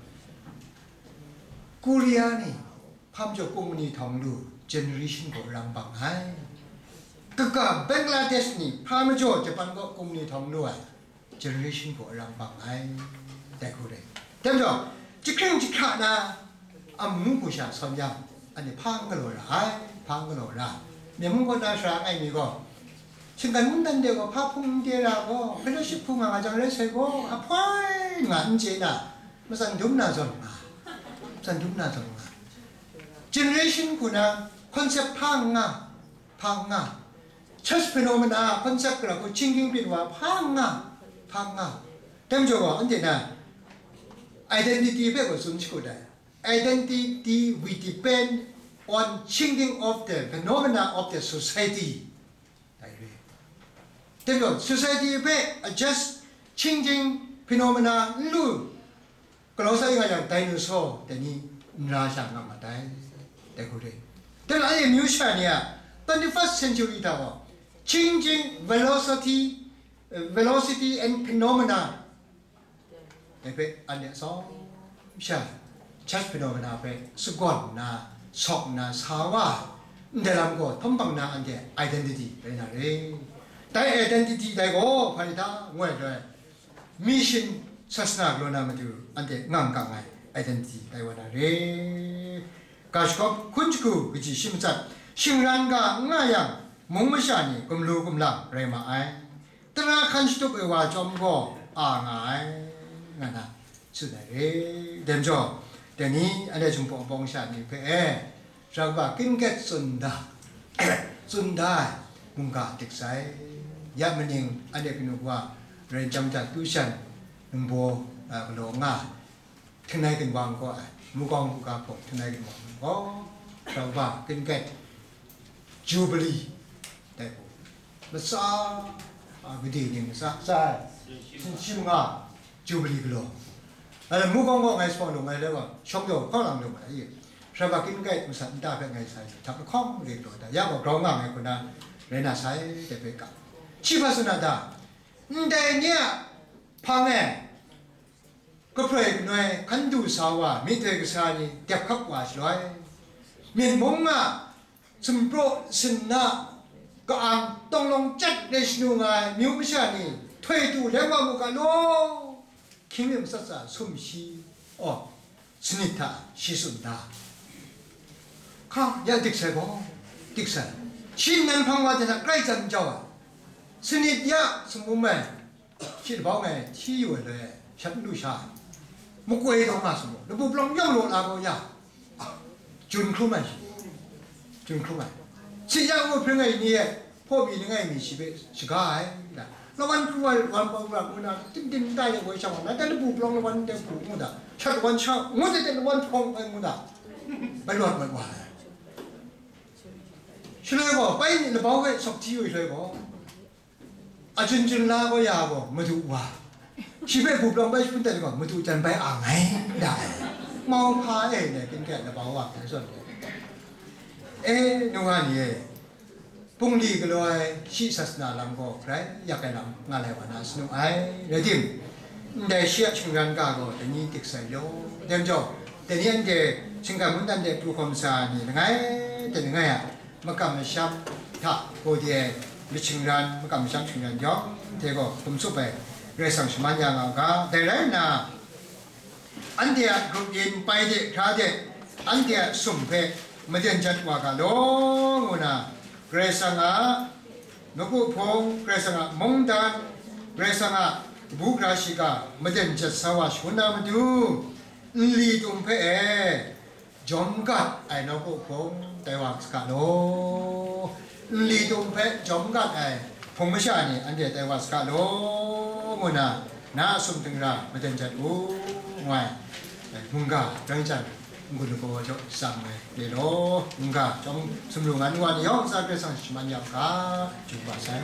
Korea ni, hpa majaw kungmani htawng lu, generation gaw arang bang ai. Kaga Bangladesh ni, hpa majaw Japan gaw kungmani htawng lu ai, generation gaw arang bang ai. Dai hku re. Dai majaw, jahkring jahkra na amu hku sha sawn yang, anhte hpa n galaw ra ai, hpa n galaw ra. Myen mung kaw na sara ai mi gaw, shinggan mungdan de gaw hpa hpung n de ra gaw, fellowship hpung nga nga jang rai sai gaw, ahpoi nga n chye na, matsan dum na zawn nga, matsan dum na zawn nga. Generation hku na concept hpa n nga, hpa n nga. Church phenomena concept gara hku chingking byin wa hpa n nga, hpa n nga. Dai majaw gaw, anhte na identity hpe gaw tsun shagu dai. Identity we depend on changing of the phenomena of the society. Dai re. Dai majaw, society hpe adjust, changing phenomena n lu, galaw sa nga yang, dinosaur dai ni n ra sha nga ma dai, dai hku re. Dai majaw, anhte amyu sha ni a twenty-first century hta gaw, changing velocity, velocity and phenomena, dai hpe anhte atsawm sha, church phenomena hpe sagawn nna, sawk nna, sa wa ai, ndai lam gaw htawn hpang na anhte identity rai na re. Dai identity dai gaw hpa rai ta, ngu ai, mission sasana galaw na matu anhte ngang kang ai identity tai wa na re. Ga shagawp hkun jahku kaji shi matsat, shingran ga n nga yang, mung masha ni gumlu gumlang rai ma ai. Tara hkan shatup ai wa chyawm gaw a nga ai, nga na tsun ai re. Dai majaw, dai ni anhte Jinghpaw Wunpawng sha ni hpe e, Raba Kin Gyet tsun da, tsun da ai mungga dik sai. Ya maning anhte kanu wa rai chyam hta tu shan ningbaw, a, galaw nga ai. Htingnai ginwang gaw ai, Mukawng Buga hpawng htingnai ginwang gaw, Raba Kin Gyet Jubilee dai hku, matsa, a, gade ning matsa, tsa ai, sinshim nga Jubilee galaw. Ala Mukawng gaw ngai sa lung ai le gaw, shawng jaw hpawng lang lung ai, Raba Kin Gyet masat nta hpe ngai sai, htap lahkawng gade galaw da, ya gaw grau nga ngai hku na, rai na sai, dai hpe ga. Shi hpa tsun a ta? Ndai ni a hpang e, kaproi kanoi hkan du sa wa, myihtoi kasa ni dep hkap wa shaloi, myen mung a sumpraw sinna ka-ang tawng long chyat rai shanu nga ai amyu masha ni htoi du leng wa mu ga law, hkying mi matsat tsa sumshi, aw, sanit hta shi tsun da. Hka, ya dik sai gaw, dik sai. Shi nnan hpang wa hte na grai tsan jau ai. Sanit ya sumum ai. Shi labau ngai hti yu ai loi, shat n lu sha ai. Makoi taw nga sumung, labu palawng yawng law la gaw ya, jun hkrum ai shi, jun hkrum ai. Sit ya ngu hpring ai ni e, hpaw pyi langai mi shi hpe shaga ai, da. Lawan pru ai, wan pau ra ngu na, tim tim tai ai woi shang wa, na dai labu palawng lawan dai hku ngu da, shat lawan sha, ngu dai dai lawan hpawng ai ngu da, bai lawt bai wa ai. Shaloi gaw, bai ni labau hpe sawk hti yu shaloi gaw, Ajun jun la gaw ya gaw, madu wa. Shi hpe bup lawng bai shagun dat gaw, madu jan bai ang ai, da ai. Mau hpa e ne, kin hkret na bau wa hpe zawn. E, nu wa ni e, bungli galaw ai shi sasana lam gaw, grai yak ai lam nga lai wa na sanu ai, rai tim? Ndai shi a shingran ga gaw, dai ni dik sai law. Dem jaw, dai ni anhte shinggan mungdan de pru hkawm sa ni, langai, dai langai a, makam masham hta gaw de ai, myit shingran, makam masham shingran yawng hte gaw hkum tsup ai, Karai Kasang shaman ya nga u ga. Dai rai nna, anhte a grup yin pai de hkra de, anhte a sum hpe maden jat wa ga law, ngu na, Karai Kasang a nawku hpung, Karai Kasang a mungdan, Karai Kasang a kabu gara shiga maden jat sa wa shangun na matu, nli tum hpe e, jawm gat ai nawku hpung tai wa saga law. Nli tum hpe jawm gat ai hpung masha ni anhte tai wa saga law, ngu na, na a sumding ra madan jat u, ngu ai. Mungga, Karai Kasang n-gun lagaw jaw tsang ai re law, mungga, chyawm sumru nga nu wa ni yawng tsa Karai Kasang shaman ya u ga, chyu wa sai.